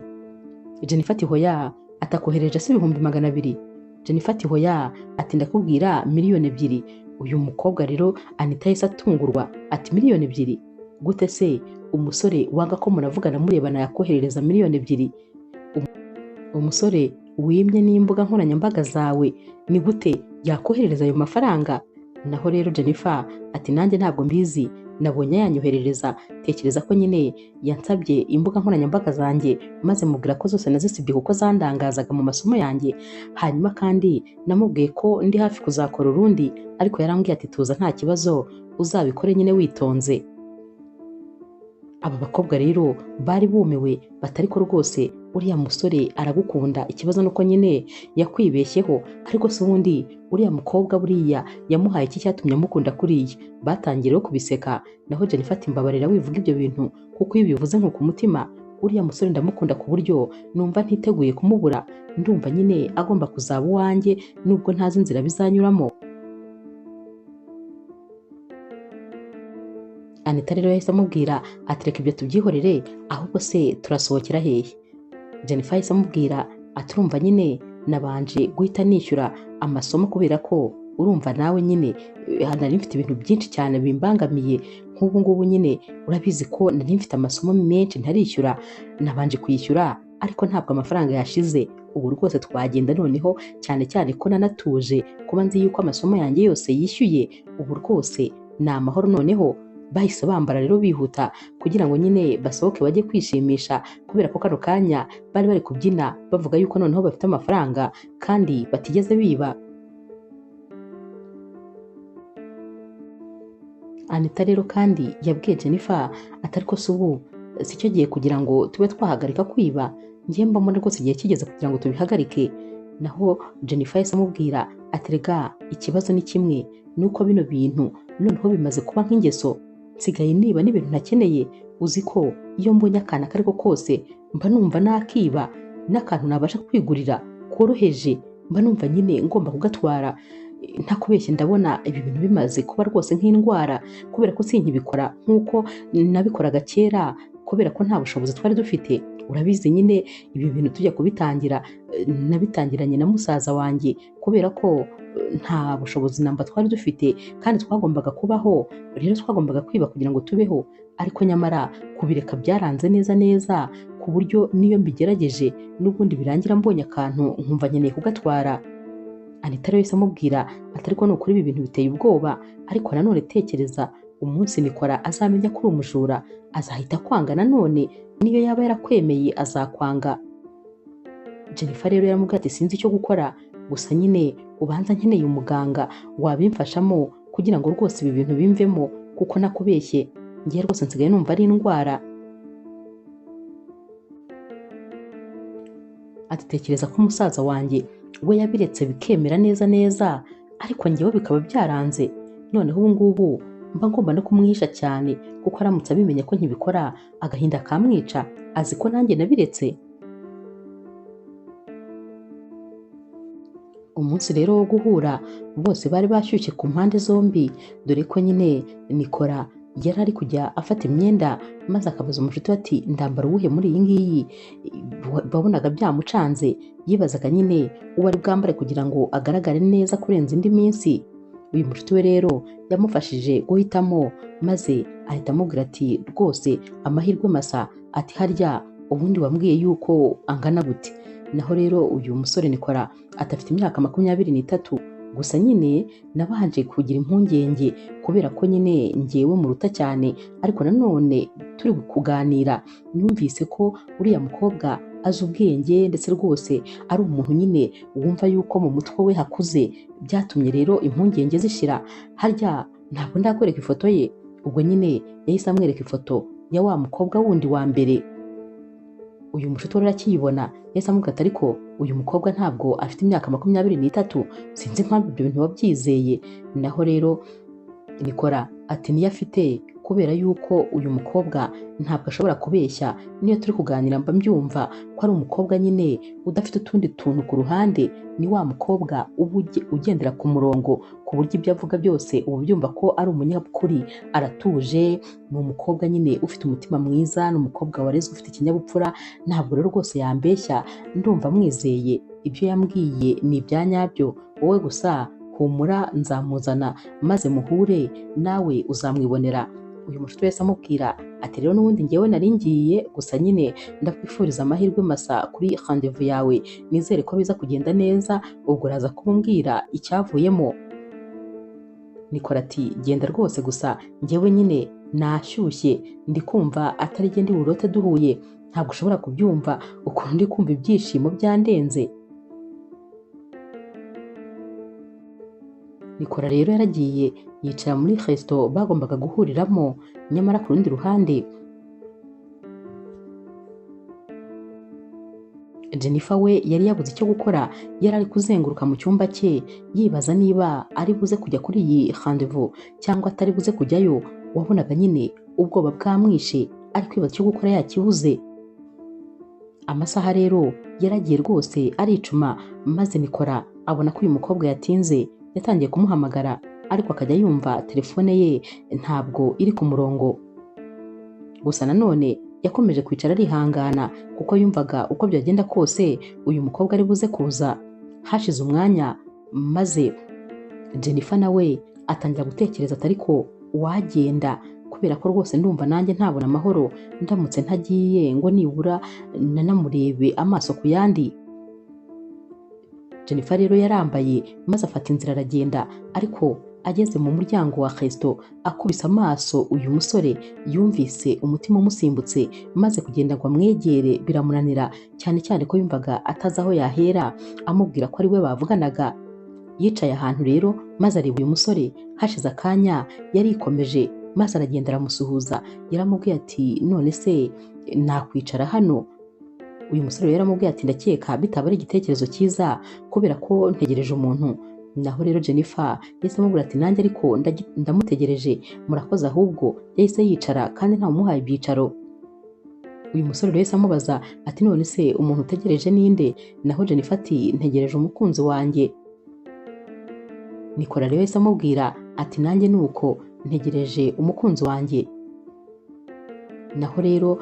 Jennifer ati hoya. Atakohereje se 200,000? Jennifer ati hoya. Ati ndakubwira 2,000,000. Uyu mukobwa rero Anita yahise atungurwa ati 2,000,000 gute se? Umusore wanga ko muravugana murebana yakoherereza 2,000,000? Umusore wimye n'imbuga nkoranyambaga zawe ni gute yakoherereza ayo mafaranga? Naho rero Jennifer ati nanjye ntabwo mbizi, nabonye yanyoherereza, tekereza ko nyine yansabye imbuga nkoranyambaga zanjye, maze mubwira ko zose nazisibye kuko zandangazaga mu masomo yanjye. Hanyuma kandi namubwiye ko ndi hafi kuzakora urundi, ariko yarambwiye ati tuza nta kibazo, uzabikore nyine witonze. Aba bakobwa rero bari bumiwe, batari ko rwose uriya musore aragukunda, ikibazo nuko nyine yakwibeshyeho, ariko se ubundi uriya mukobwa buriya yamuhaye iki cyatumye amukunda kuriya? Batangiye rero kubiseka. Naho Jennifer ati mbabarira wivuga ibyo bintu, kuko iyo ubivuze nko ku mutima, uriya musore ndamukunda ku buryo numva ntiteguye kumubura, ndumva nyine agomba kuzaba uwanjye nubwo ntazi inzira bizanyuramo. Anita rero yahise amubwira ati reka ibyo tubyihorere, ahubwo se turasohokera hehe? Jennifer yahise amubwira ati urumva nyine nabanje guhita nishyura amasomo, kubera ko urumva nawe nyine nari mfite ibintu byinshi cyane bimbangamiye, nk'ubu ngubu nyine urabizi ko nari mfite amasomo menshi ntarishyura, nabanje kwishyura ariko ntabwo amafaranga yashize, ubu rwose twagenda noneho, cyane cyane ko nanatuje kuba nzi yuko amasomo yanjye yose yishyuye, ubu rwose ni amahoro noneho. Bahise bambara rero bihuta kugira ngo nyine basohoke bajye kwishimisha, kubera ko kano kanya bari bari kubyina bavuga yuko noneho bafite amafaranga kandi batigeze biba. Anita rero kandi yabwiye Jennifer ati ariko se ubu si cyo gihe kugira ngo tube twahagarika kwiba, njye mbona rwose igihe kigeze kugira ngo tubihagarike. Naho Jennifer yahise amubwira ati rega ikibazo ni kimwe, nuko bino bintu noneho bimaze kuba nk'ingeso, nsigaye niba n'ibintu ntakeneye, uzi ko iyo mbonye akantu ako ariko kose mba numva nakiba, n'akantu nabasha kwigurira koroheje mba numva nyine ngomba kugatwara. Ntakubeshye, ndabona ibi bintu bimaze kuba rwose nk'indwara, kubera ko sinkibikora nk'uko nabikoraga kera, kubera ko nta bushobozi twari dufite. Urabizi nyine ibi bintu tujya kubitangira, nabitangiranye na musaza wanjye kubera ko nta bushobozi namba twari dufite kandi twagombaga kubaho, rero twagombaga kwiba kugira ngo tubeho. Ariko nyamara kubireka byaranze neza neza, ku buryo niyo mbigerageje n'ubundi birangira mbonye akantu nkumva nkeneye kugatwara. Anita rero yahise amubwira ati ariko ni ukuri ibi bintu biteye ubwoba, ariko nanone tekereza umunsi Nikora azamenya ko uri umujura, azahita akwanga nanone, niyo yaba yarakwemeye azakwanga. Jennifer rero yaramubwiye ati sinzi icyo gukora, gusa nyine ubanza nkeneye umuganga wabimfashamo kugira ngo rwose ibi bintu bimvemo, kuko nakubeshye ngiye rwose nsigaye numva ari indwara. Ati tekereza ko musaza wanjye we yabiretse bikemera neza neza, ariko njyewe bikaba byaranze. Noneho ubu ngubu mba ngomba no kumwihisha cyane, kuko aramutse abimenye ko nkibikora agahinda kamwica, azi ko nanjye nabiretse. Umunsi rero wo guhura bose bari bashyushye ku mpande zombi, dore ko nyine Nikora yari ari kujya afata imyenda maze akabaza umushuti we ati ndambara uwuhe muri iyi ngiyi. Wabonaga byamucanze, yibazaga nyine uwo ari bwambare kugira ngo agaragare neza kurenza indi minsi. Uyu mushuti we rero yamufashije guhitamo, maze ahita amubwira ati rwose amahirwe masa, ati harya ubundi wambwiye yuko angana gute? Naho rero uyu musore Nikora atafite imyaka 23, gusa nyine nabanje kugira impungenge kubera ko nyine ngewe muruta cyane, ariko nanone turi kuganira numvise ko uriya mukobwa azi ubwenge, ndetse rwose ari umuntu nyine wumva yuko mu mutwe we hakuze. Byatumye rero impungenge zishira. Harya ntabwo ndakwereka ifoto ye? Ubwo nyine yahise amwereka ifoto ya wa mukobwa wundi wa mbere. Uyu mushuti wari akiyibona yahise amubwira ati ariko uyu mukobwa ntabwo afite imyaka 23, sinzi impamvu ibyo bintu wabyizeye. Naho rero Nikora ati niyo afite, kubera yuko uyu mukobwa ntabwo ashobora kubeshya, niyo turi kuganira mba mbyumva ko ari umukobwa nyine udafite utundi tuntu ku ruhande, ni wa mukobwa uba ugendera ku murongo, ku buryo ibyo avuga byose uba ubyumva ko ari umunyakuri, aratuje, ni umukobwa nyine ufite umutima mwiza, ni umukobwa warezwe ufite ikinyabupfura, ntabwo rero rwose yambeshya, ndumva mwizeye, ibyo yambwiye ni ibya nyabyo, wowe gusa humura nzamuzana maze muhure nawe uzamwibonera. Uyu mushuti wese amubwira ati rero n'ubundi ngewe nari ngiye, gusa nyine ndakwifuriza amahirwe masa kuri rendez-vous yawe, nizere ko biza kugenda neza, ubwo uraza kumbwira icyavuyemo. Nikora ati genda rwose, gusa ngewe nyine nashyushye, ndi kumva atari jye ndi burote duhuye, ntabwo ushobora kubyumva ukuntu ndi kumva ibyishimo byandenze. Nikora rero yaragiye yicara muri resto bagombaga guhuriramo, nyamara ku rundi ruhande Jennifer we yari yabuze icyo gukora, yari ari kuzenguruka mu cyumba cye yibaza niba ari buze kujya kuri iyi rendez-vous cyangwa atari buze kujyayo. Wabonaga nyine ubwoba bwamwishe, ari kwibaza icyo gukora yakibuze. Amasaha rero yaragiye rwose aricuma, maze Nikora abona ko uyu mukobwa yatinze, yatangiye kumuhamagara ariko akajya yumva telefone ye ntabwo iri ku murongo. Gusa nanone yakomeje kwicara arihangana, kuko yumvaga uko byagenda kose uyu mukobwa ari buze kuza. Hashize umwanya maze Jennifer nawe atangira gutekereza ati ariko wagenda, kubera ko rwose ndumva nanjye ntabona amahoro ndamutse ntagiye ngo nibura nanamurebe amaso ku yandi. Jennifer rero yarambaye maze afata inzira aragenda, ariko ageze mu muryango wa resto akubise amaso uyu musore yumvise umutima umusimbutse, maze kugenda ngo amwegere biramunanira, cyane cyane ko yumvaga atazi aho yahera amubwira ko ari we bavuganaga. Yicaye ahantu rero maze areba uyu musore, hashize akanya yarikomeje maze aragenda aramusuhuza, yaramubwiye ati none se nakwicara hano? Uyu musore yaramubwiye ati ndakeka bitaba ari igitekerezo cyiza kubera ko ntegereje umuntu. Naho rero Jennifer yahise amubwira ati nanjye ariko ndamutegereje, murakoze. Ahubwo yahise yicara kandi ntawumuhaye ibyicaro. Uyu musore rero yahise amubaza ati none se umuntu utegereje ninde? Naho Jennifer ati ntegereje umukunzi wanjye. Nicola rero yahise amubwira ati nanjye nuko ntegereje umukunzi wanjye. Naho rero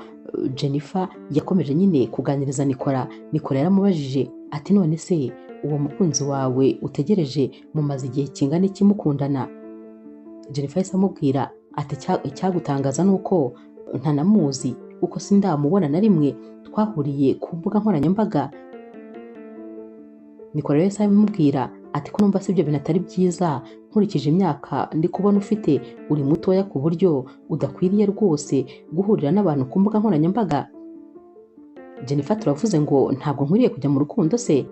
Jennifer yakomeje nyine kuganiriza Nicola. Nicola yaramubajije ati none se uwo mukunzi wawe utegereje mumaze igihe kingana iki mukundana? Jennifer yahise amubwira ati icyagutangaza nuko ntanamuzi kuko sindamubona na rimwe, twahuriye ku mbuga nkoranyambaga. Nicola yahise amubwira ati ko numva si ibyo bintu atari byiza, nkurikije imyaka ndi kubona ufite uri mutoya ku buryo udakwiriye rwose guhurira n'abantu ku mbuga nkoranyambaga. Jennifer turavuze ngo ntabwo nkwiriye kujya mu rukundo se?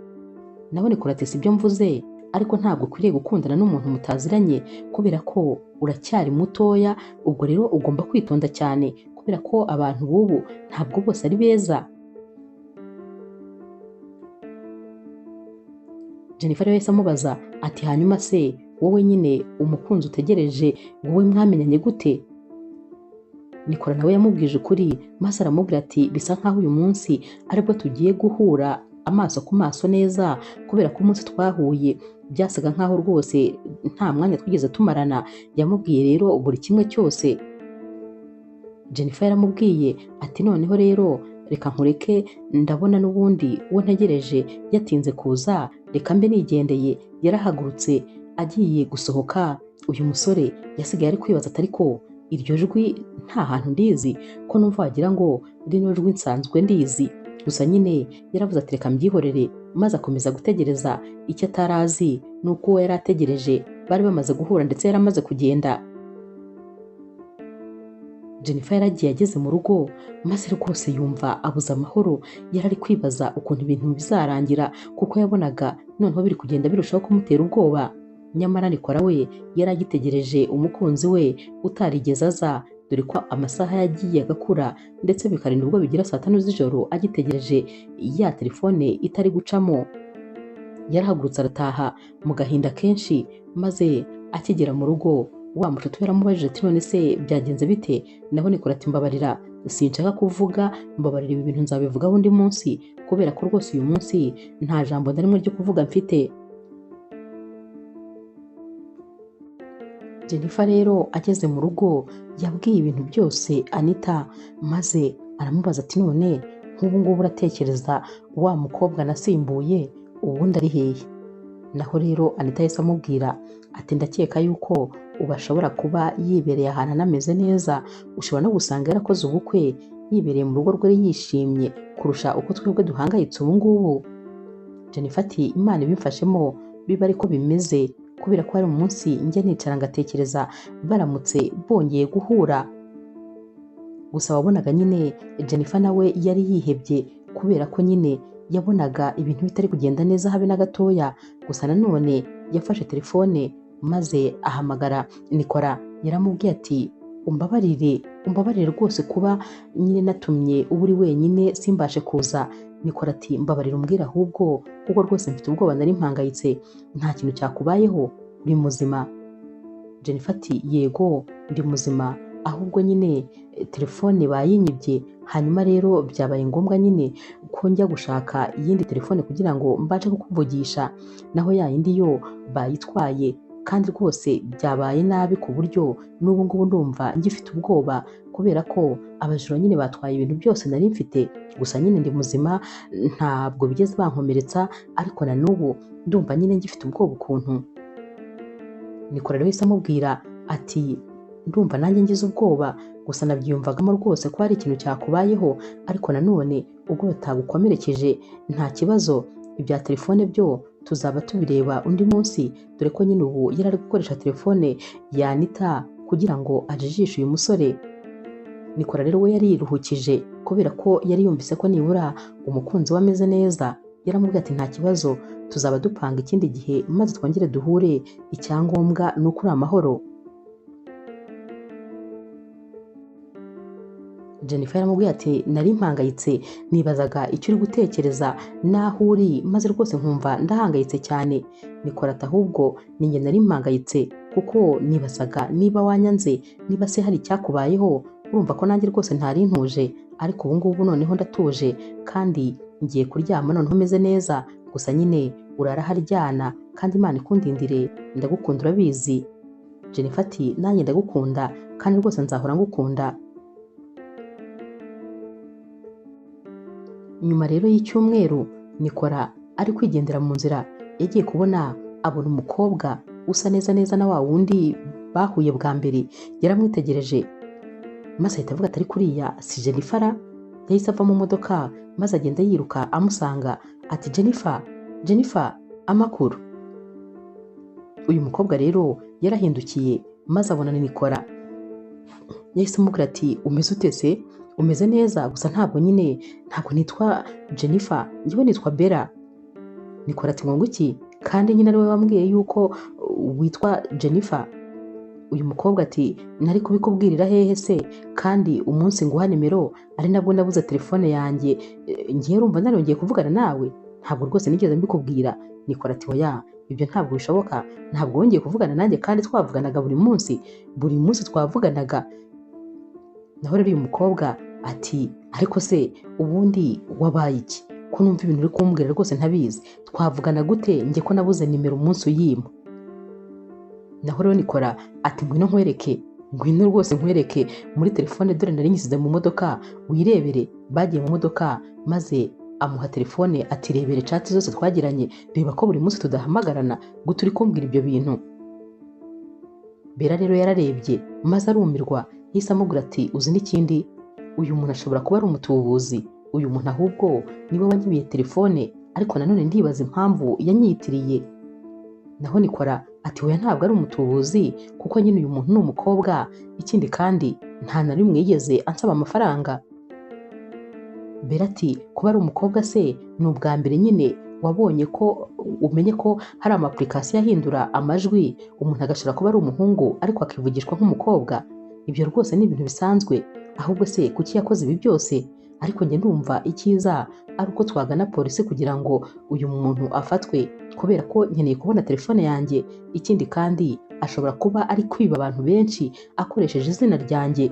Nawe Nicola ati si ibyo mvuze, ariko ntabwo ukwiriye gukundana n'umuntu mutaziranye kubera ko uracyari mutoya, ubwo rero ugomba kwitonda cyane kubera ko abantu b'ubu ntabwo bose ari beza. Jennifer yahise amubaza ati hanyuma se wowe nyine umukunzi utegereje wowe mwamenyanye gute? Nicola nawe yamubwije ukuri maze aramubwira ati bisa nkaho uyu munsi aribwo tugiye guhura amaso ku maso neza, kubera ko umunsi twahuye byasaga nkaho rwose nta mwanya twigeze tumarana. Yamubwiye rero buri kimwe cyose. Jennifer yaramubwiye ati noneho rero reka nkureke, ndabona n'ubundi uwo ntegereje yatinze kuza, reka mbe nigendeye. Yarahagurutse agiye gusohoka. Uyu musore yasigaye ari kwibaza atari ko iryo jwi nta hantu ndizi, ko numva wagira ngo rino jwi nsanzwe ndizi. Gusa nyine yaravuze ati reka mbyihorere, maze akomeza gutegereza. Icyo atarazi ni uko uwo yari ategereje bari bamaze guhura ndetse yaramaze kugenda. Jennifer yaragiye ageze mu rugo maze rwose yumva abuze amahoro. Yari ari kwibaza ukuntu ibintu bizarangira kuko yabonaga noneho biri kugenda birushaho kumutera ubwoba. Nyamara Nicola we yari agitegereje umukunzi we utarigeze aza, dore ko amasaha yagiye agakura ndetse bikarinda ubwo bigira saa 5 z'ijoro agitegereje ya telefone itari gucamo. Yarahagurutse arataha mu gahinda kenshi, maze akigera mu rugo wa mushuti we yaramubajije ati none se byagenze bite? Naho Nicola ati mbabarira sinshaka kuvuga, mbabarira ibi bintu nzabivugaho undi munsi, kubera ko rwose uyu munsi nta jambo na rimwe ryo kuvuga mfite. Jennifer rero ageze mu rugo yabwiye ibintu byose Anita, maze aramubaza ati none nk'ubu ngubu uratekereza wa mukobwa nasimbuye ubundi ari hehe? Naho rero Anita yahise amubwira ati ndakeka yuko ubu ashobora kuba yibereye ahantu anameze neza, ushobora no gusanga yarakoze ubukwe yibereye mu rugo rwe yishimye kurusha uko twebwe duhangayitse ubu ngubu. Jennifer ati Imana ibimfashemo biba ariko bimeze, kubera ko hari umunsi njya nicara ngatekereza baramutse bongeye guhura. Gusa wabonaga nyine Jennifer nawe yari yihebye kubera ko nyine yabonaga ibintu bitari kugenda neza habe na gatoya. Gusa nanone yafashe telefone maze ahamagara Nicola, yaramubwiye ati umbabarire, umbabarire rwose kuba nyine natumye uba uri wenyine simbashe kuza. Nicola ati mbabarira umbwira ahubwo, kuko rwose mfite ubwoba nari mpangayitse, nta kintu cyakubayeho, uri muzima? Jennifer ati yego ndi muzima, ahubwo nyine telefone bayinyibye, hanyuma rero byabaye ngombwa nyine ko njya gushaka iyindi telefone kugira ngo mbashe kukuvugisha, naho ya yindi yo bayitwaye, kandi rwose byabaye nabi ku buryo n'ubu ngubu ndumva ngifite ubwoba kubera ko abajura nyine batwaye ibintu byose nari mfite. Gusa nyine ndi muzima ntabwo bigeze bankomeretsa, ariko na n'ubu ndumva nyine ngifite ubwoba ukuntu. Nicola rero yahise amubwira ati ndumva nanjye ngize ubwoba, gusa nabyiyumvagamo rwose ko hari ikintu cyakubayeho, ariko nanone ubwo batagukomerekeje nta kibazo, ibya telefone byo tuzaba tubireba undi munsi, dore ko nyine ubu yari ari gukoresha telefone ya Anita kugira ngo ajijishe uyu musore. Nicola rero we yari yiruhukije kubera ko yari yumvise ko nibura umukunzi we ameze neza. Yaramubwiye ati nta kibazo, tuzaba dupanga ikindi gihe maze twongere duhure, icyangombwa ni uko uri amahoro. Jennifer yaramubwiye ati nari mpangayitse, nibazaga icyo uri gutekereza naho uri, maze rwose nkumva ndahangayitse cyane. Nicola ati ahubwo ninjye nari mpangayitse kuko nibazaga niba wanyanze, niba se hari icyakubayeho, urumva ko nanjye rwose ntari ntuje, ariko ubu ngubu noneho ndatuje kandi ngiye kuryama noneho meze neza Gusa nyine uraraharyana kandi Imana ikundindire, ndagukunda urabizi. Jennifer ati nanjye ndagukunda kandi rwose nzahora ngukunda. Nyuma rero y'icyumweru Nikora ari kwigendera mu nzira, yagiye kubona abona umukobwa usa neza neza na wa wundi bahuye bwa mbere. Yaramwitegereje maze ahita avuga atari kuriya si Jennifer. Yahise ava mu modoka maze agenda yiruka amusanga ati Jennifer, Jennifer amakuru. Uyu mukobwa rero yarahindukiye maze abona ni Nikora. Yahise amubwira ati umeze ute se? Umeze neza, gusa ntabwo nyine ntabwo nitwa Jennifer, njyewe nitwa Bella. Nikora ati ngo iki? Kandi nyine ari we wambwiye yuko witwa Jennifer. Uyu mukobwa ati nari kubikubwirira hehe se, kandi umunsi nguha nimero ari nabwo nabuze telefone yanjye, ngiye urumva narongeye kuvugana nawe, ntabwo rwose nigeze mbikubwira. Nikora ati oya, ibyo ntabwo bishoboka, ntabwo wongeye kuvugana nanjye kandi twavuganaga buri munsi, buri munsi twavuganaga. Naho rero uyu mukobwa ati ariko se ubundi wabaye iki? Ko numva ibintu uri kumbwira rwose ntabizi, twavugana gute njye ko nabuze nimero umunsi uyima? Naho rero Nikora ati ngwino nkwereke, ngwino rwose nkwereke muri telefone, dore nari nyisize mu modoka wirebere. Bagiye mu modoka maze amuha telefone ati rebere chat zose twagiranye, reba ko buri munsi tudahamagarana, gute uri kumbwira ibyo bintu? Bella rero yararebye maze arumirwa, yahise amubwira ati uzi n'ikindi, uyu muntu ashobora kuba ari umutubuzi, uyu muntu ahubwo niwe wanyibiye telefone, ariko nanone ndibaza impamvu yanyitiriye. Naho Nikora ati oya ntabwo ari umutubuzi, kuko nyine uyu muntu ni umukobwa, ikindi kandi nta na rimwe yigeze ansaba amafaranga. Bella ati kuba ari umukobwa se ni ubwa mbere nyine wabonye ko umenye ko hari ama application ahindura amajwi, umuntu agashobora kuba ari umuhungu ariko akivugishwa nk'umukobwa, ibyo rwose ni ibintu bisanzwe. Ahubwo se kuki yakoze ibi byose? Ariko njye ndumva icyiza ari uko twagana polisi kugira ngo uyu muntu afatwe, kubera ko nkeneye kubona telefone yanjye, ikindi kandi ashobora kuba ari kwiba abantu benshi akoresheje izina ryanjye.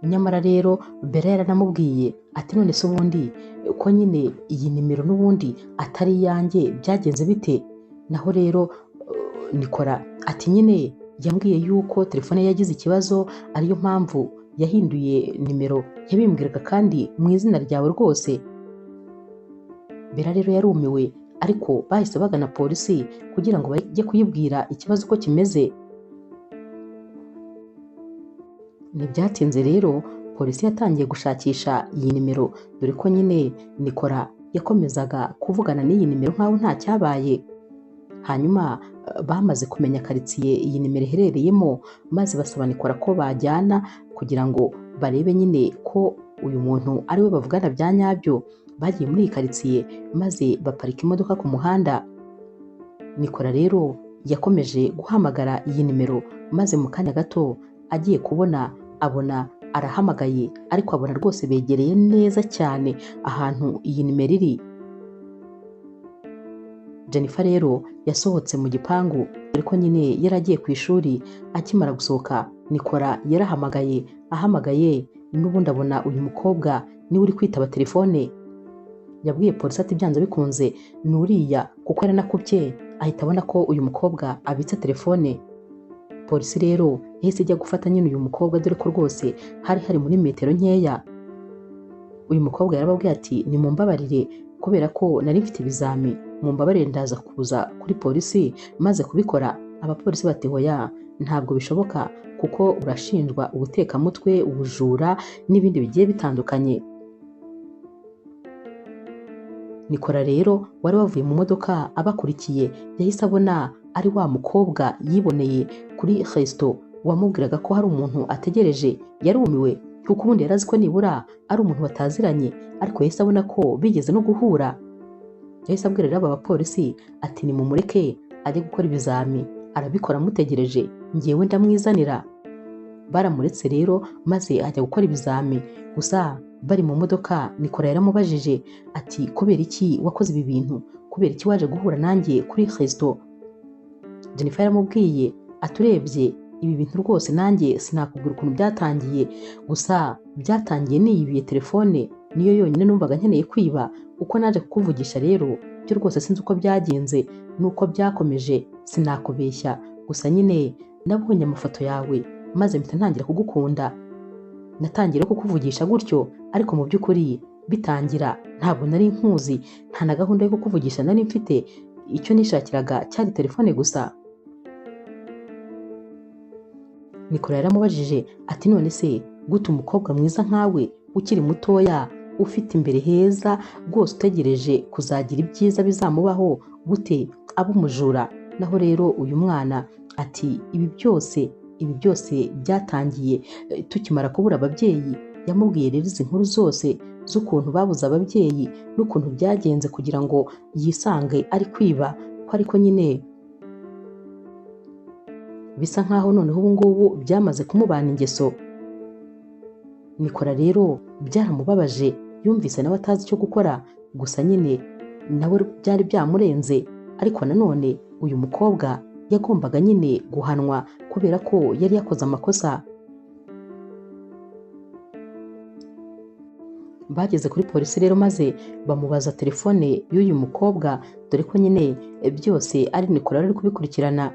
Nyamara rero Bella yaranamubwiye ati none se ubundi ko nyine iyi nimero n'ubundi atari iyanjye byagenze bite? Naho rero Nikora ati nyine yambwiye yuko telefone ye yagize ikibazo, ariyo mpamvu yahinduye nimero, yabimbwiraga kandi mu izina ryawe rwose. Bella rero yarumiwe, ariko bahise bagana polisi kugira ngo bajye kuyibwira ikibazo uko kimeze. Ntibyatinze rero polisi yatangiye gushakisha iyi nimero, dore ko nyine Nikora yakomezaga kuvugana n'iyi nimero nkaho nta cyabaye. Hanyuma bamaze kumenya karitsiye iyi nimero iherereyemo, maze basaba Nikora ko bajyana kugira ngo barebe nyine ko uyu muntu ari we bavugana bya nyabyo. Bagiye muri iyi karitsiye maze baparika imodoka ku muhanda. Nikora rero yakomeje guhamagara iyi nimero, maze mu kanya gato agiye kubona abona arahamagaye, ariko abona rwose begereye neza cyane ahantu iyi nimero iri. Jennifer rero yasohotse mu gipangu, ariko nyine yari agiye ku ishuri. Akimara gusohoka Nikora yarahamagaye, ahamagaye n'ubundi abona uyu mukobwa niwe uri kwitaba telefone. Yabwiye polisi ati byanze bikunze ni uriya, kuko yaranakubye, ahita abona ko uyu mukobwa abitse telefone. Polisi rero yahise ijya gufata nyine uyu mukobwa, dore ko rwose hari hari muri metero nkeya. Uyu mukobwa yarababwiye ati nimumbabarire kubera ko nari mfite ibizami, mumbabarire ndaza kuza kuri polisi maze kubikora. Abapolisi bati oya ntabwo bishoboka, kuko urashinjwa ubutekamutwe, ubujura n'ibindi bigiye bitandukanye. Nikora rero wari wavuye mu modoka abakurikiye, yahise abona ari wa mukobwa yiboneye kuri resto wamubwiraga ko hari umuntu ategereje. Yarumiwe kuko ubundi yari azi ko nibura ari umuntu bataziranye, ariko yahise abona ko bigeze no guhura. Yahise abwira rero aba bapolisi ati nimumureke ajye gukora ibizami, arabikora amutegereje, njyewe ndamwizanira. Baramuretse rero maze ajya gukora ibizami. Gusa bari mu modoka Nikora yaramubajije ati kubera iki wakoze ibi bintu? Kubera iki waje guhura nanjye kuri resto? Jennifer yaramubwiye aturebye ibi bintu rwose nanjye sinakubwira ukuntu byatangiye, gusa byatangiye niyibiye telefone. Niyo yonyine numvaga nkeneye kwiba. Uko naje kukuvugisha rero byo rwose sinzi uko byagenze nuko byakomeje, sinakubeshya, gusa nyine nabonye amafoto yawe maze mpita ntangira kugukunda. Natangiye kukuvugisha gutyo, ariko mu by'ukuri bitangira ntabwo nari nkuzi, nta na gahunda yo kukuvugisha nari mfite. Icyo nishakiraga cyari telefone gusa. Nicola yaramubajije ati none se gute umukobwa mwiza nkawe ukiri mutoya ufite imbere heza rwose utegereje kuzagira ibyiza bizamubaho gute aba umujura? Naho rero uyu mwana ati ibi byose byatangiye tukimara kubura ababyeyi. Yamubwiye rero izi nkuru zose z'ukuntu babuze ababyeyi n'ukuntu byagenze kugira ngo yisange ari kwiba, ko ariko nyine bisa nkaho noneho ubu ngubu byamaze kumubana ingeso. Nicola rero byaramubabaje, yumvise nawe atazi icyo gukora, gusa nyine nawe byari byamurenze. Ariko nanone uyu mukobwa yagombaga nyine guhanwa kubera ko yari yakoze amakosa. Bageze kuri polisi rero maze bamubaza telefone y'uyu mukobwa, dore ko nyine byose ari Nicola ari kubikurikirana.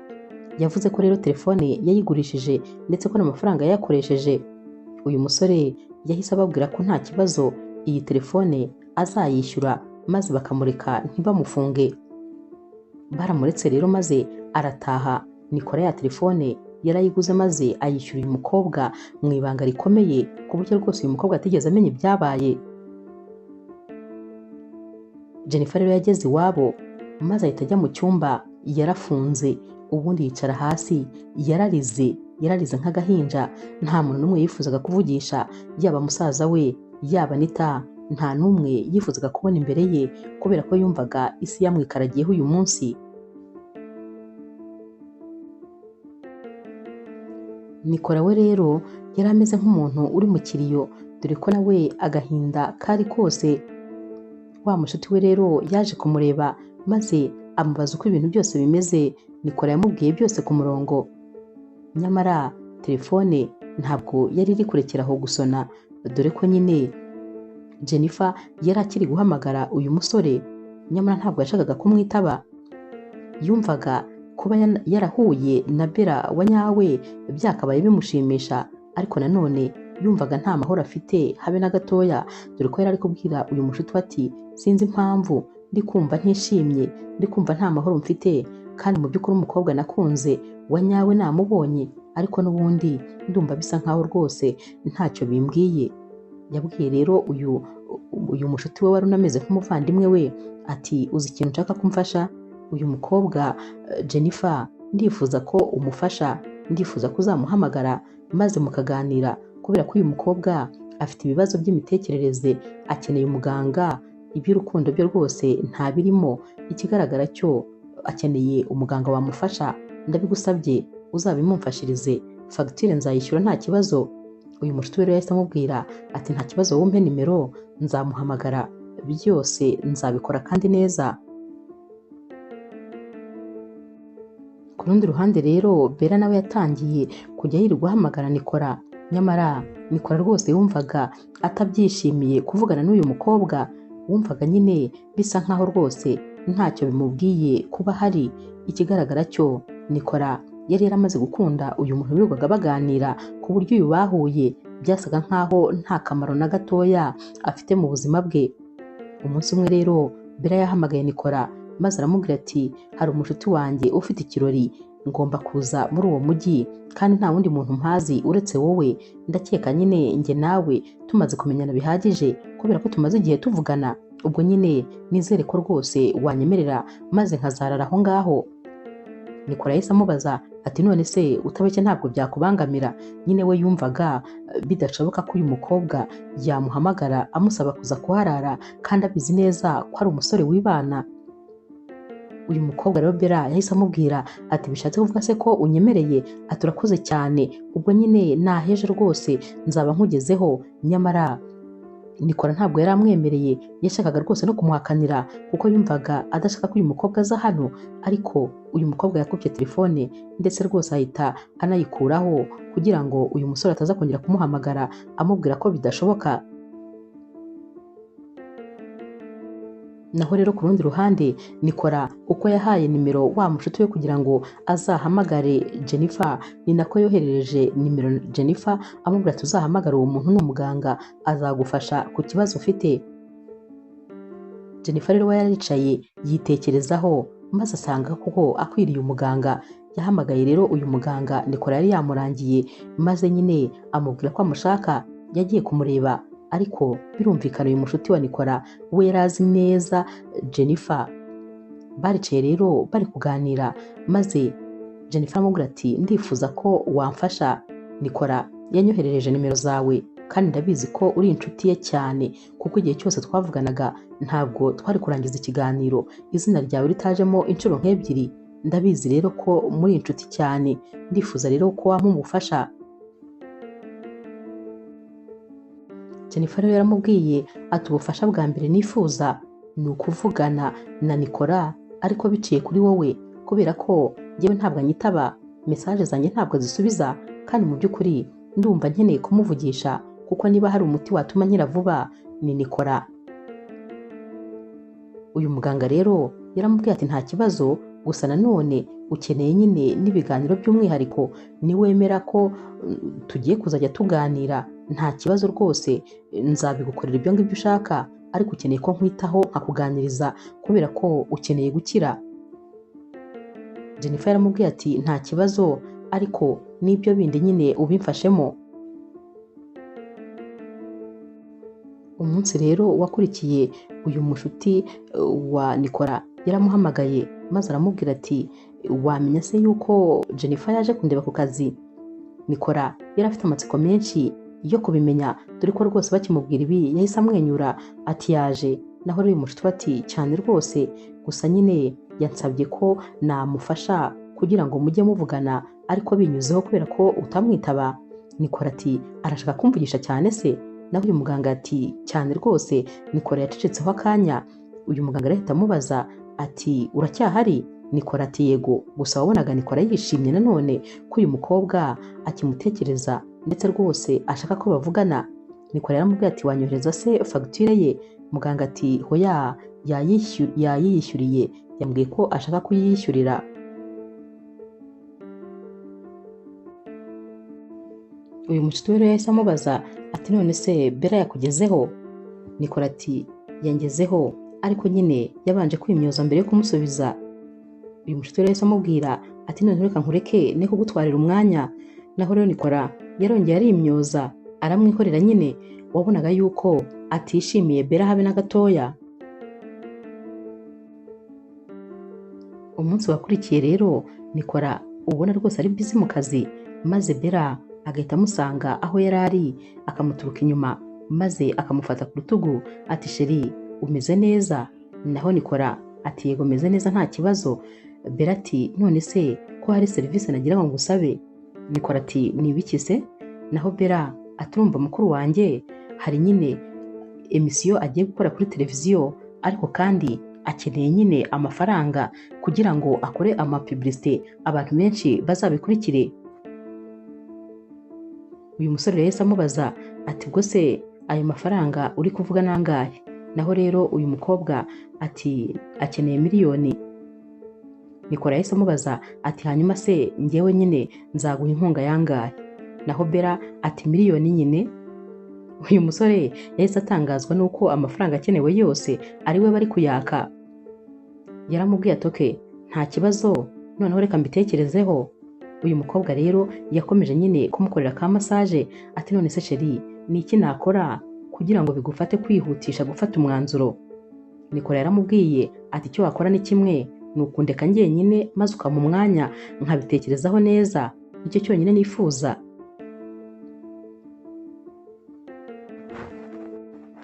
Yavuze ko rero telefone yayigurishije ndetse ko n'amafaranga yayakoresheje. Uyu musore yahise ababwira ko nta kibazo, iyi telefone azayishyura maze bakamureka ntibamufunge. Baramuretse rero maze arataha. Nicola ya telefone yarayiguze maze ayishyura uyu mukobwa mu ibanga rikomeye, ku buryo rwose uyu mukobwa atigeze amenya ibyabaye. Jennifer rero yageze iwabo maze ahita ajya mu cyumba, yarafunze ubundi yicara hasi, yararize nk'agahinja. Nta muntu n'umwe yifuzaga kuvugisha, yaba musaza we yaba Anita, nta n'umwe yifuzaga kubona imbere ye kubera ko yumvaga isi yamwikaragiyeho uyu munsi. Nicola we rero yari ameze nk'umuntu uri mu kiriyo, dore ko nawe agahinda kari kose. Wa mushuti we rero yaje kumureba maze amubaza uko ibintu byose bimeze. Nicola yamubwiye byose ku murongo, nyamara telefone ntabwo yari iri kurekera aho gusona, dore ko nyine Jennifer yari akiri guhamagara uyu musore, nyamara ntabwo yashakaga kumwitaba. Yumvaga kuba yarahuye na Bella wa nyawe byakabaye bimushimisha, ariko nanone yumvaga nta mahoro afite habe na gatoya, dore ko yari ari kubwira uyu mushuti ati sinzi impamvu ndi kumva ntishimye, ndi kumva nta mahoro mfite, kandi mu by'ukuri umukobwa nakunze wa nyawe namubonye, ariko n'ubundi ndumva bisa nkaho rwose ntacyo bimbwiye. Yabwiye rero uyu mushuti we wari unameze nk'umuvandimwe we ati uzi ikintu nshaka kumfasha? Uyu mukobwa Jennifer ndifuza ko umufasha, ndifuza ko uzamuhamagara maze mukaganira, kubera ko uyu mukobwa afite ibibazo by'imitekerereze, akeneye umuganga, iby'urukundo byo rwose ntabirimo, ikigaragara cyo akeneye umuganga wamufasha, ndabigusabye uzabimumfashirize, fagitire nzayishyura nta kibazo. Uyu mushuti we rero yahise amubwira ati nta kibazo, wumpe nimero nzamuhamagara, byose nzabikora kandi neza. Ku rundi ruhande rero Bella nawe yatangiye kujya yirirwa ahamagara Nicola, nyamara Nicola rwose yumvaga atabyishimiye kuvugana n'uyu mukobwa, wumvaga nyine bisa nkaho rwose ntacyo bimubwiye kuba hari. Ikigaragara cyo Nicola yari yaramaze gukunda uyu muntu birirwaga baganira, ku buryo uyu bahuye byasaga nkaho nta kamaro na gatoya afite mu buzima bwe. Umunsi umwe rero Bella yahamagaye Nicola maze aramubwira ati hari umushuti wanjye ufite ikirori, ngomba kuza muri uwo mujyi kandi nta wundi muntu mpazi uretse wowe, ndakeka nyine njye nawe tumaze kumenyana bihagije kubera ko tumaze igihe tuvugana, ubwo nyine nizere ko rwose wanyemerera maze nkazarara aho ngaho. Nicola yahise amubaza ati none se utabeshya ntabwo byakubangamira? Nyine we yumvaga bidashoboka ko uyu mukobwa yamuhamagara amusaba kuza kuharara kandi abizi neza ko ari umusore wibana. Uyu mukobwa rero Bella yahise amubwira ati bishatse kuvuga se ko unyemereye? Ati urakoze cyane, ubwo nyine naheje rwose nzaba nkugezeho. Nyamara Nicola ntabwo yari amwemereye, yashakaga rwose no kumuhakanira kuko yumvaga adashaka ko uyu mukobwa aza hano, ariko uyu mukobwa yakubye telefone ndetse rwose ahita anayikuraho kugira ngo uyu musore ataza kongera kumuhamagara amubwira ko bidashoboka. Naho rero ku rundi ruhande Nikora uko yahaye nimero wa mushuti we kugira ngo azahamagare Jennifer, ni nako yoherereje nimero Jennifer amubwira ati uzahamagare uwo muntu ni umuganga azagufasha ku kibazo ufite. Jennifer rero we yaricaye yitekerezaho maze asanga koko akwiriye umuganga. Yahamagaye rero uyu muganga Nikora yari yamurangiye, maze nyine amubwira ko amushaka. Yagiye kumureba, ariko birumvikana uyu mushuti wa Nikora we yari azi neza Jennifer. Baricaye rero bari kuganira, maze Jennifer aramubwira ati ndifuza ko wamfasha, Nikora yanyoherereje nimero zawe kandi ndabizi ko uri inshuti ye cyane, kuko igihe cyose twavuganaga ntabwo twari kurangiza ikiganiro izina ryawe ritajemo inshuro nk'ebyiri. Ndabizi rero ko muri inshuti cyane, ndifuza rero ko wampa ubufasha. Jennifer rero yaramubwiye ati ubufasha bwa mbere nifuza ni ukuvugana na Nikora ariko biciye kuri wowe, kubera ko njyewe ntabwo anyitaba, mesaje zanjye ntabwo azisubiza, kandi mu by'ukuri ndumva nkeneye kumuvugisha kuko niba hari umuti watuma nkira vuba ni Nikora. Uyu muganga rero yaramubwiye ati nta kibazo, gusa nanone ukeneye nyine n'ibiganiro by'umwihariko, niwemera ko tugiye kuzajya tuganira nta kibazo rwose nzabigukorera ibyo ngibyo ushaka, ariko ukeneye ko nkwitaho nkakuganiriza kubera ko ukeneye gukira. Jennifer yaramubwiye ati nta kibazo, ariko n'ibyo bindi nyine ubimfashemo. Umunsi rero wakurikiye uyu mushuti wa Nikora yaramuhamagaye maze aramubwira ati wamenya se yuko Jennifer yaje kundeba ku kazi. Nikora yari afite amatsiko menshi yo kubimenya, dore ko rwose bakimubwira ibi yahise amwenyura ati yaje. Naho rero uyu mushuti ati cyane rwose, gusa nyine yansabye ko namufasha kugira ngo mujye muvugana ariko binyuzeho kubera ko utamwitaba. Nikora ati arashaka kumvugisha cyane se? Naho uyu muganga ati cyane rwose. Nikora yacecetseho akanya, uyu muganga arahita amubaza ati uracyahari? Nikora ati yego. Gusa wabonaga Nikora yishimye nanone ko uyu mukobwa akimutekereza ndetse rwose ashaka ko bavugana. Nikora yaramubwiye ati wanyohereza se fagitire ye? Muganga ati hoya, yayiyishyuriye, yambwiye ko ashaka kuyiyishyurira. Uyu mushuti we rero yahise amubaza ati none se Bella yakugezeho? Nikora ati yangezeho, ariko nyine yabanje kwimyoza mbere yo kumusubiza. Uyu mushuti we yahise amubwira ati none reka nkureke ne kugutwarira umwanya. Naho rero Nikora yarongeye arimyoza aramwikorera nyine, wabonaga yuko atishimiye Bella habe na gatoya. Umunsi wakurikiye rero Nikora ubona rwose ari busy mu kazi, maze Bella agahita amusanga aho yari ari akamuturuka inyuma maze akamufata ku rutugu ati sheri umeze neza? Naho Nikora ati yego meze neza nta kibazo. Bella ati none se ko hari serivisi nagira ngo ngusabe? Nikora ati ni ibiki se? Naho Bella ati urumva mukuru wanjye hari nyine emisiyo agiye gukora kuri televiziyo, ariko kandi akeneye nyine amafaranga kugira ngo akore amapublicité abantu benshi bazabikurikire. Uyu musore yahise amubaza ati ubwo se ayo mafaranga uri kuvuga nangahe? Naho rero uyu mukobwa ati akeneye miliyoni. Nikora yahise amubaza ati hanyuma se njyewe nyine nzaguha inkunga yangahe? Naho Bella ati miliyoni nyine. Uyu musore yahise atangazwa nuko amafaranga akenewe yose ari we bari kuyaka. Yaramubwiye ati okay nta kibazo, noneho reka mbitekerezeho. Uyu mukobwa rero yakomeje nyine kumukorera ka massage ati none se sheri ni iki nakora kugira ngo bigufate kwihutisha gufata umwanzuro? Nikora yaramubwiye ati icyo wakora ni kimwe, ni ukundeka njyenyine maze ukampa umwanya nkabitekerezaho neza, nicyo cyonyine nifuza.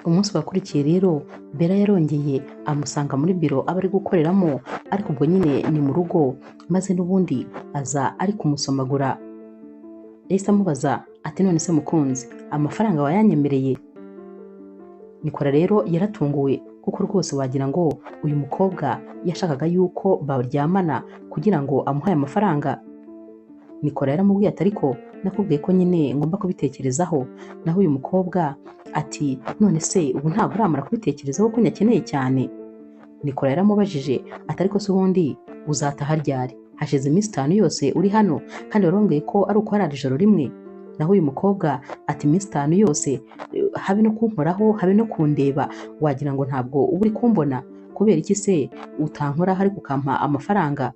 Umunsi wakurikiye rero Bella yarongeye amusanga muri biro aba ari gukoreramo, ariko ubwo nyine ni mu rugo, maze n'ubundi aza ari kumusomagura. Yahise amubaza ati none se mukunzi amafaranga wayanyemereye? Nikora rero yaratunguwe kuko rwose wagira ngo uyu mukobwa yashakaga yuko baryamana kugira ngo amuhaye amafaranga. Nikora yaramubwiye ati ariko nakubwiye ko nyine ngomba kubitekerezaho. Naho uyu mukobwa ati none se ubu ntabwo uramara kubitekerezaho ko nyakeneye cyane? Nikora yaramubajije ati ariko se ubundi uzataha ryari? Hashize iminsi 5 yose uri hano kandi warambwiye ko ari uko ijoro rimwe. Naho uyu mukobwa ati iminsi 5 yose habe no kunkoraho habe no kundeba, wagira ngo ntabwo uba uri kumbona, kubera iki se utankoraho ariko ukampa amafaranga?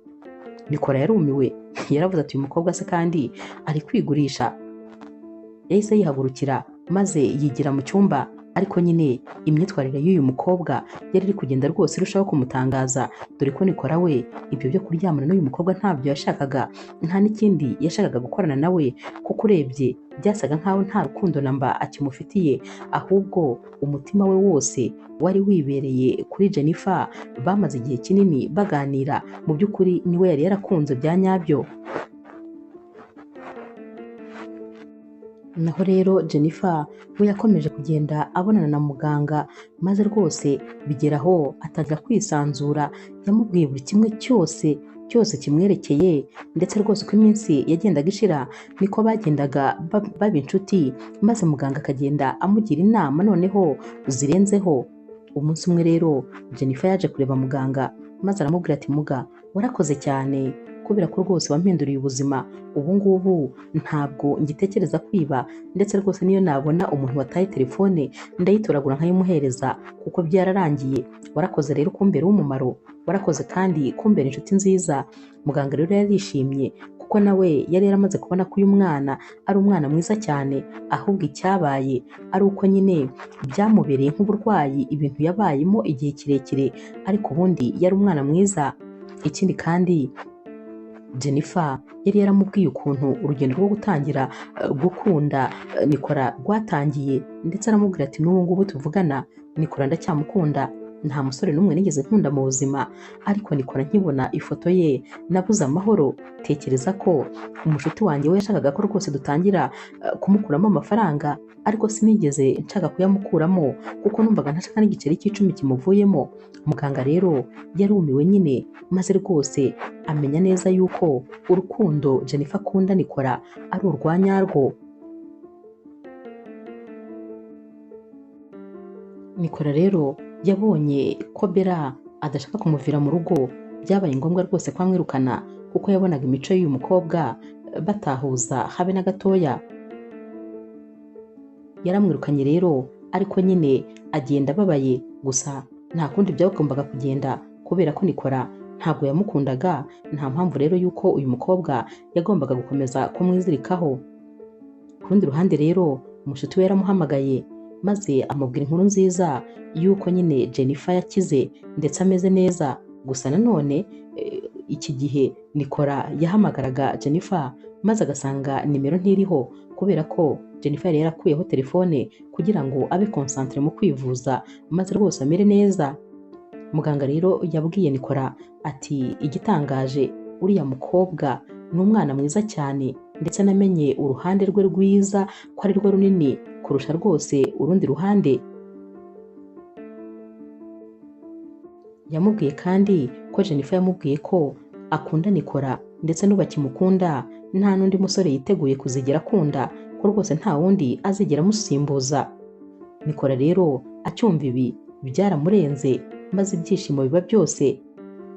Nikora yarumiwe, yaravuze ati uyu mukobwa se kandi ari kwigurisha. Yahise yihagurukira maze yigira mu cyumba, ariko nyine imyitwarire y'uyu mukobwa yari iri kugenda rwose irushaho kumutangaza, dore ko Nikora we ibyo byo kuryamana n'uyu mukobwa ntabyo yashakaga, nta n'ikindi yashakaga gukorana nawe, kuko urebye byasaga nkaho nta rukundo namba akimufitiye, ahubwo umutima we wose wari wibereye kuri Jennifer. Bamaze igihe kinini baganira, mu by'ukuri niwe yari yarakunze bya nyabyo. Naho rero Jennifer we yakomeje kugenda abonana na muganga, maze rwose bigeraho atangira kwisanzura. Yamubwiye buri kimwe cyose cyose kimwerekeye, ndetse rwose uko iminsi yagendaga ishira niko bagendaga baba inshuti, maze muganga akagenda amugira inama noneho zirenzeho. Umunsi umwe rero Jennifer yaje kureba muganga, maze aramubwira ati muga warakoze cyane kubera ko rwose wampinduriye ubuzima, ubu ngubu ntabwo ngitekereza kwiba, ndetse rwose niyo nabona umuntu wataye telefone ndayitoragura nkayimuhereza kuko byararangiye. Warakoze rero kumbera umumaro, warakoze kandi kumbera inshuti nziza. Muganga rero yarishimye kuko nawe yari yaramaze kubona ko uyu mwana ari umwana mwiza cyane, ahubwo icyabaye ari uko nyine byamubereye nk'uburwayi, ibintu yabayemo igihe kirekire, ariko ubundi yari umwana mwiza. Ikindi kandi Jennifer yari yaramubwiye ukuntu urugendo rwo gutangira gukunda Nikora rwatangiye, ndetse aramubwira ati n'ubu ngubu tuvugana Nikora ndacyamukunda, nta musore n'umwe nigeze nkunda mu buzima, ariko Nikora nkibona ifoto ye nabuze amahoro. Tekereza ko umushuti wanjye we yashakaga ko rwose dutangira kumukuramo amafaranga, ariko sinigeze nshaka kuyamukuramo kuko numvaga ntashaka n'igiceri cy'icumi kimuvuyemo. Muganga rero yarumiwe nyine, maze rwose amenya neza yuko urukundo Jennifer akunda Nikora ari urwa nyarwo. Nikora rero yabonye ko Bella adashaka kumuvira mu rugo, byabaye ngombwa rwose ko amwirukana kuko yabonaga imico y'uyu mukobwa batahuza habe na gatoya. Yaramwirukanye rero, ariko nyine agenda ababaye, gusa nta kundi byagombaga kugenda kubera ko Nikora ntabwo yamukundaga, nta mpamvu rero yuko uyu mukobwa yagombaga gukomeza kumwizirikaho. Ku rundi ruhande rero umushuti we yaramuhamagaye maze amubwira inkuru nziza yuko nyine Jennifer yakize ndetse ameze neza. Gusa nanone iki gihe Nikora yahamagaraga Jennifer maze agasanga nimero ntiriho, kubera ko Jennifer yari yarakuyeho telefone kugira ngo abe concentre mu kwivuza maze rwose amere neza. Muganga rero yabwiye Nikora ati igitangaje uriya mukobwa ni umwana mwiza cyane, ndetse namenye uruhande rwe rwiza ko ari rwo runini kurusha rwose urundi ruhande. Yamubwiye kandi ko Jennifer yamubwiye ko akunda Nikora ndetse n'ubakimukunda, nta n'undi musore yiteguye kuzigera akunda, ko rwose nta wundi azigera amusimbuza. Nikora rero acyumva ibi byaramurenze, maze ibyishimo biba byose.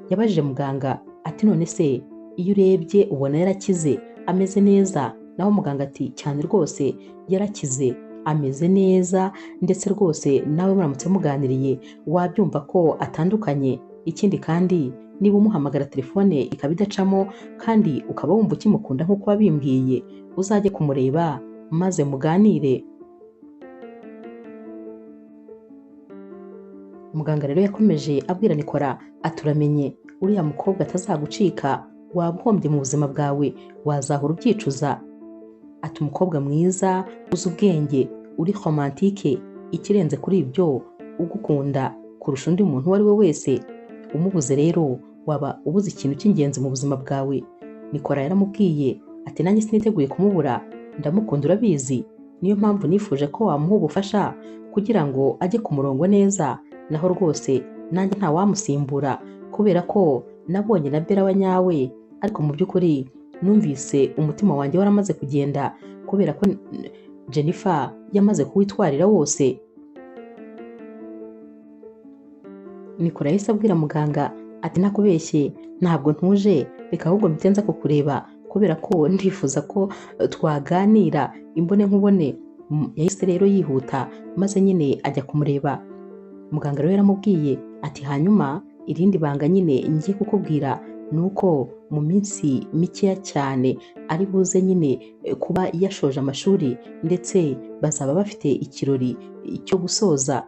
Yabajije muganga ati none se iyo urebye ubona yarakize ameze neza? Naho muganga ati cyane rwose yarakize ameze neza, ndetse rwose nawe muramutse muganiriye wabyumva ko atandukanye. Ikindi kandi niba umuhamagara telefone ikaba idacamo kandi ukaba wumva ukimukunda nk'uko wabimbwiye, uzajye kumureba maze muganire. Muganga rero yakomeje abwira Nikora aturamenye uriya mukobwa atazagucika, waba uhombye mu buzima bwawe, wazahora ubyicuza. Ati umukobwa mwiza uzi ubwenge uri romantike, ikirenze kuri ibyo ugukunda kurusha undi muntu uwo ari we wese, umubuze rero waba ubuze ikintu cy'ingenzi mu buzima bwawe. Nikora yaramubwiye ati nanjye siniteguye kumubura, ndamukunda urabizi, niyo mpamvu nifuje ko wamuha ubufasha kugira ngo ajye ku murongo neza, naho rwose nanjye nta wamusimbura kubera ko nabonye na Bella wa nyawe, ariko mu by'ukuri numvise umutima wanjye waramaze kugenda kubera ko Jennifer yamaze kuwitwarira wose. Nikora yahise abwira muganga ati nakubeshye ntabwo ntuje, reka ahubwo mpite nza kukureba kubera ko ndifuza ko twaganira imbone nkubone. Yahise rero yihuta maze nyine ajya kumureba. Muganga rero yaramubwiye ati hanyuma irindi banga nyine ngiye kukubwira ni uko mu minsi mikeya cyane ari buze nyine kuba yashoje amashuri, ndetse bazaba bafite ikirori cyo gusoza.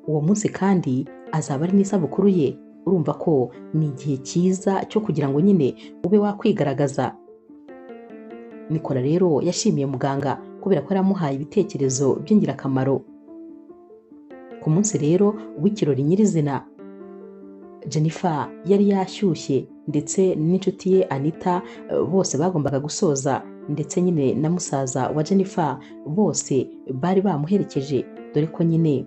Uwo munsi kandi azaba ari n'isabukuru ye. Urumva ko ni igihe cyiza cyo kugira ngo nyine ube wakwigaragaza. Nikora rero yashimiye muganga kubera ko yaramuhaye ibitekerezo by'ingirakamaro. Ku munsi rero w'ikirori nyirizina, Jennifer yari yashyushye ndetse n'inshuti ye Anita, bose bagombaga gusoza, ndetse nyine na musaza wa Jennifer bose bari bamuherekeje, dore ko nyine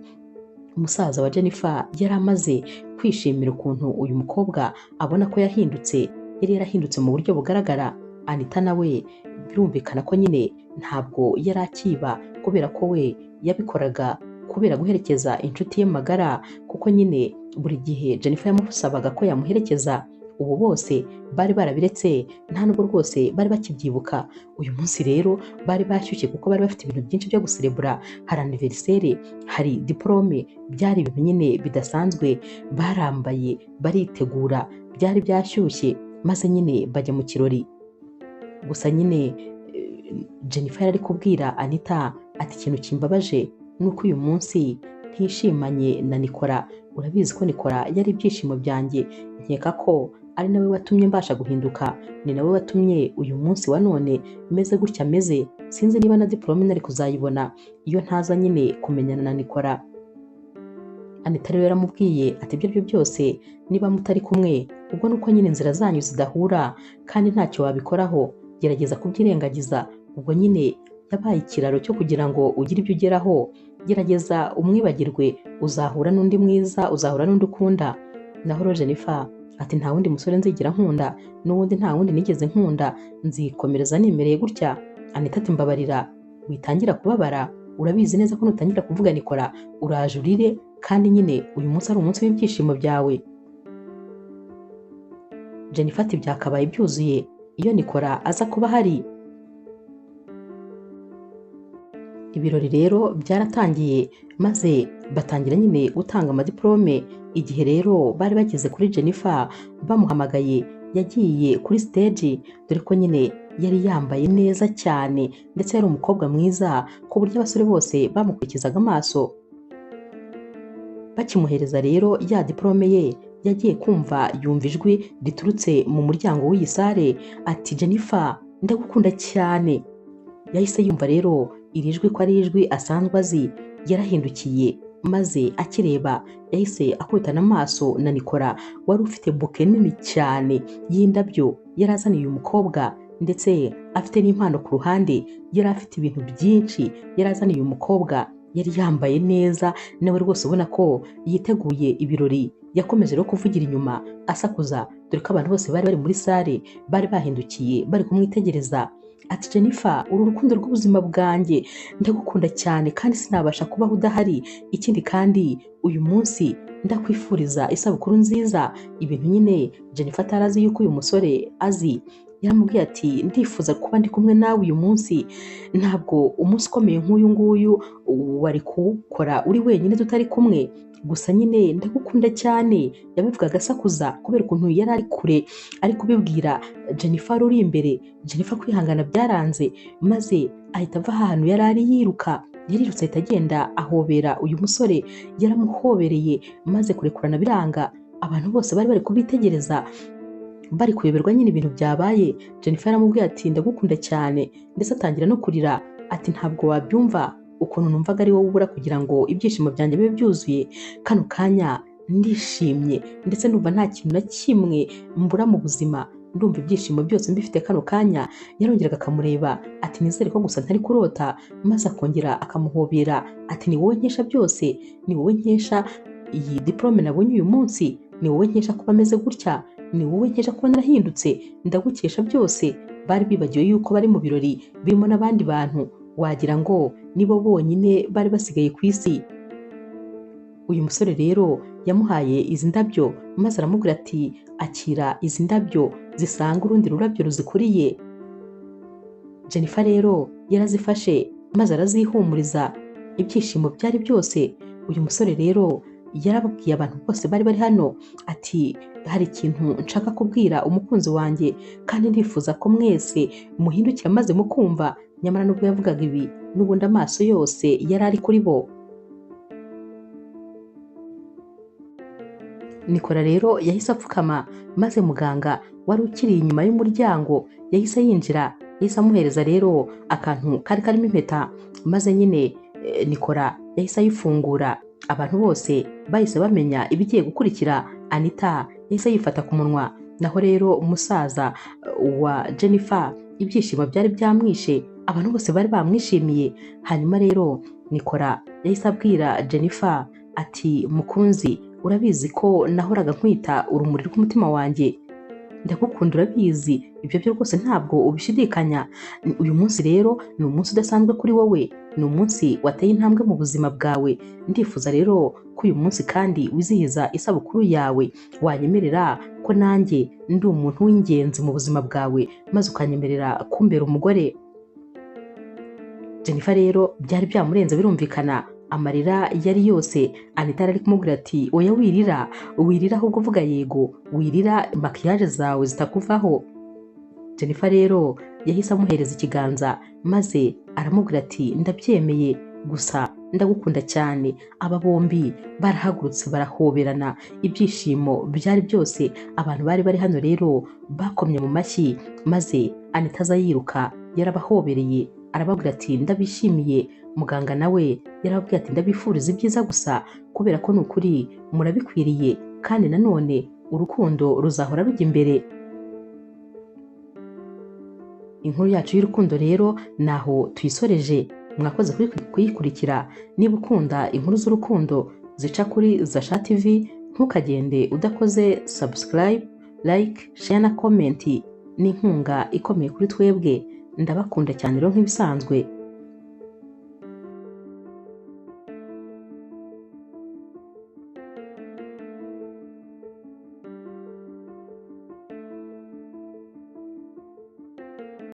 umusaza wa Jennifer yari amaze kwishimira ukuntu uyu mukobwa abona ko yahindutse, yari yarahindutse mu buryo bugaragara. Anita nawe birumvikana ko nyine ntabwo yari akiba kubera ko we yabikoraga kubera guherekeza inshuti ye magara, kuko nyine buri gihe Jennifer yamusabaga ko yamuherekeza. Ubu bose bari barabiretse, nta nubwo rwose bari bakibyibuka. Uyu munsi rero bari bashyushye kuko bari bafite ibintu byinshi byo guserebura, hari anniversaire, hari diplome, byari ibintu nyine bidasanzwe. Barambaye baritegura, byari byashyushye, maze nyine bajya mu kirori. Gusa nyine Jennifer yari kubwira Anita ati ikintu kimbabaje nuko uyu munsi ntishimanye na Nikora. Urabizi ko Nikora yari ibyishimo byanjye, nkeka ko ari nawe watumye mbasha guhinduka, ni nawe watumye uyu munsi wa none meze gutya meze. Sinzi niba na diplome nari kuzayibona iyo ntaza nyine kumenyana na Nikora. Anita rero yaramubwiye ati ibyo byo byose niba mutari kumwe ubwo nuko nyine inzira zanyu zidahura kandi ntacyo wabikoraho, gerageza kubyirengagiza. Ubwo nyine yabaye ikiraro cyo kugira ngo ugire ibyo ugeraho, gerageza umwibagirwe, uzahura n'undi mwiza, uzahura n'undi ukunda. Naho rero Jennifer ati nta wundi musore nzigera nkunda, n'ubundi nta wundi nigeze nkunda, nzikomereza nimereye gutya. Anita ati mbabarira, witangira kubabara, urabizi neza ko nutangira kuvuga Nikora uraje urire, kandi nyine uyu munsi ari umunsi w'ibyishimo byawe. Jennifer ati byakabaye byuzuye iyo Nikora aza kuba ahari. Ibirori rero byaratangiye, maze batangira nyine gutanga amadiplome. Igihe rero bari bageze kuri Jennifer bamuhamagaye, yagiye kuri stage, dore ko nyine yari yambaye neza cyane ndetse yari umukobwa mwiza ku buryo abasore bose bamukurikizaga amaso. Bakimuhereza rero ya diplome ye, yagiye kumva yumva ijwi riturutse mu muryango w'iyi sare ati Jennifer ndagukunda cyane. Yahise yumva rero iri jwi ko ari ijwi asanzwe azi, yarahindukiye maze akireba yahise akubitana amaso na Nikora wari ufite buke nini cyane y'indabyo yari azaniye uyu mukobwa, ndetse afite n'impano ku ruhande. Yari afite ibintu byinshi yari azaniye uyu mukobwa, yari yambaye neza nawe rwose ubona ko yiteguye ibirori. Yakomeje rero kuvugira inyuma asakuza, dore ko abantu bose bari bari muri sare bari bahindukiye bari kumwitegereza. Ati Jennifer uru rukundo rw'ubuzima bwanjye, ndagukunda cyane kandi sinabasha kubaho udahari. Ikindi kandi uyu munsi ndakwifuriza isabukuru nziza. Ibintu nyine Jennifer atarazi yuko uyu musore azi. Yaramubwiye ati ndifuza kuba ndi kumwe nawe uyu munsi, ntabwo umunsi ukomeye nk'uyu nguyu wari kuwukora uri wenyine tutari kumwe, gusa nyine ndagukunda cyane. Yabivugaga asakuza kubera ukuntu yari ari kure ari kubibwira Jennifer uri imbere. Jennifer kwihangana byaranze, maze ahita ava ahantu yari ari yiruka. Yarirutse ahita agenda ahobera uyu musore, yaramuhobereye maze kurekurana biranga. Abantu bose bari bari kubitegereza bari kuyoberwa nyine ibintu byabaye. Jennifer yaramubwiye ati ndagukunda cyane, ndetse atangira no kurira ati ntabwo wabyumva ukuntu numvaga ari wowe ubura kugira ngo ibyishimo byanjye bibe byuzuye. Kano kanya ndishimye ndetse ndumva nta kintu na kimwe mbura mu buzima, ndumva ibyishimo byose mbifite kano kanya. Yarongeraga akamureba ati nizere ko gusa ntari kurota, maze akongera akamuhobera ati ni wowe nkesha byose, ni wowe nkesha iyi diplome nabonye uyu munsi, ni wowe nkesha kuba meze gutya, ni wowe nkesha kuba narahindutse, ndagukesha byose. Bari bibagiwe yuko bari mu birori birimo n'abandi bantu, wagira ngo nibo bonyine bari basigaye ku isi. Uyu musore rero yamuhaye izi ndabyo maze aramubwira ati akira izi ndabyo zisanga urundi rurabyo ruzikuriye. Jennifer rero yarazifashe maze arazihumuriza, ibyishimo byari byose. Uyu musore rero yarababwiye abantu bose bari bari hano ati hari ikintu nshaka kubwira umukunzi wanjye kandi ndifuza ko mwese muhindukira maze mukumva. Nyamara nubwo yavugaga ibi n'ubundi amaso yose yari ari kuri bo. Nikora rero yahise apfukama maze muganga wari ukiri inyuma y'umuryango yahise yinjira, yahise amuhereza rero akantu kari karimo impeta, maze nyine Nikora yahise ayifungura. Abantu bose bahise bamenya ibigiye gukurikira. Anita yahise yifata ku munwa, naho rero umusaza wa Jennifer ibyishimo byari byamwishe, abantu bose bari bamwishimiye. Hanyuma rero Nikora yahise abwira Jennifer ati mukunzi, urabizi ko nahoraga nkwita urumuri rw'umutima wanjye, ndagukunda urabizi, ibyo byo rwose ntabwo ubishidikanya. Uyu munsi rero ni umunsi udasanzwe kuri wowe, ni umunsi wateye intambwe mu buzima bwawe. Ndifuza rero ko uyu munsi kandi wizihiza isabukuru yawe, wanyemerera ko nanjye ndi umuntu w'ingenzi mu buzima bwawe, maze ukanyemerera kumbera umugore. Jennifer rero byari byamurenze birumvikana, amarira yari yose. Anita ari kumubwira ati oya wirira, wirira ahubwo uvuga yego, wirira makiyaje zawe zitakuvaho. Jennifer rero yahise amuhereza ikiganza maze aramubwira ati ndabyemeye, gusa ndagukunda cyane. Aba bombi barahagurutse barahoberana, ibyishimo byari byose. Abantu bari bari hano rero bakomye mu mashyi, maze Anita aza yiruka, yarabahobereye arababwira ati ndabishimiye. Muganga nawe yarababwiye ati ndabifuriza ibyiza gusa, kubera ko ni ukuri murabikwiriye, kandi nanone urukundo ruzahora rujya imbere. Inkuru yacu y'urukundo rero naho tuyisoreje. Mwakoze kuyikurikira. Niba ukunda inkuru z'urukundo zica kuri Zasha TV, ntukagende udakoze subscribe, like, share na comment. Ni inkunga ikomeye kuri twebwe. Ndabakunda cyane rero nk'ibisanzwe.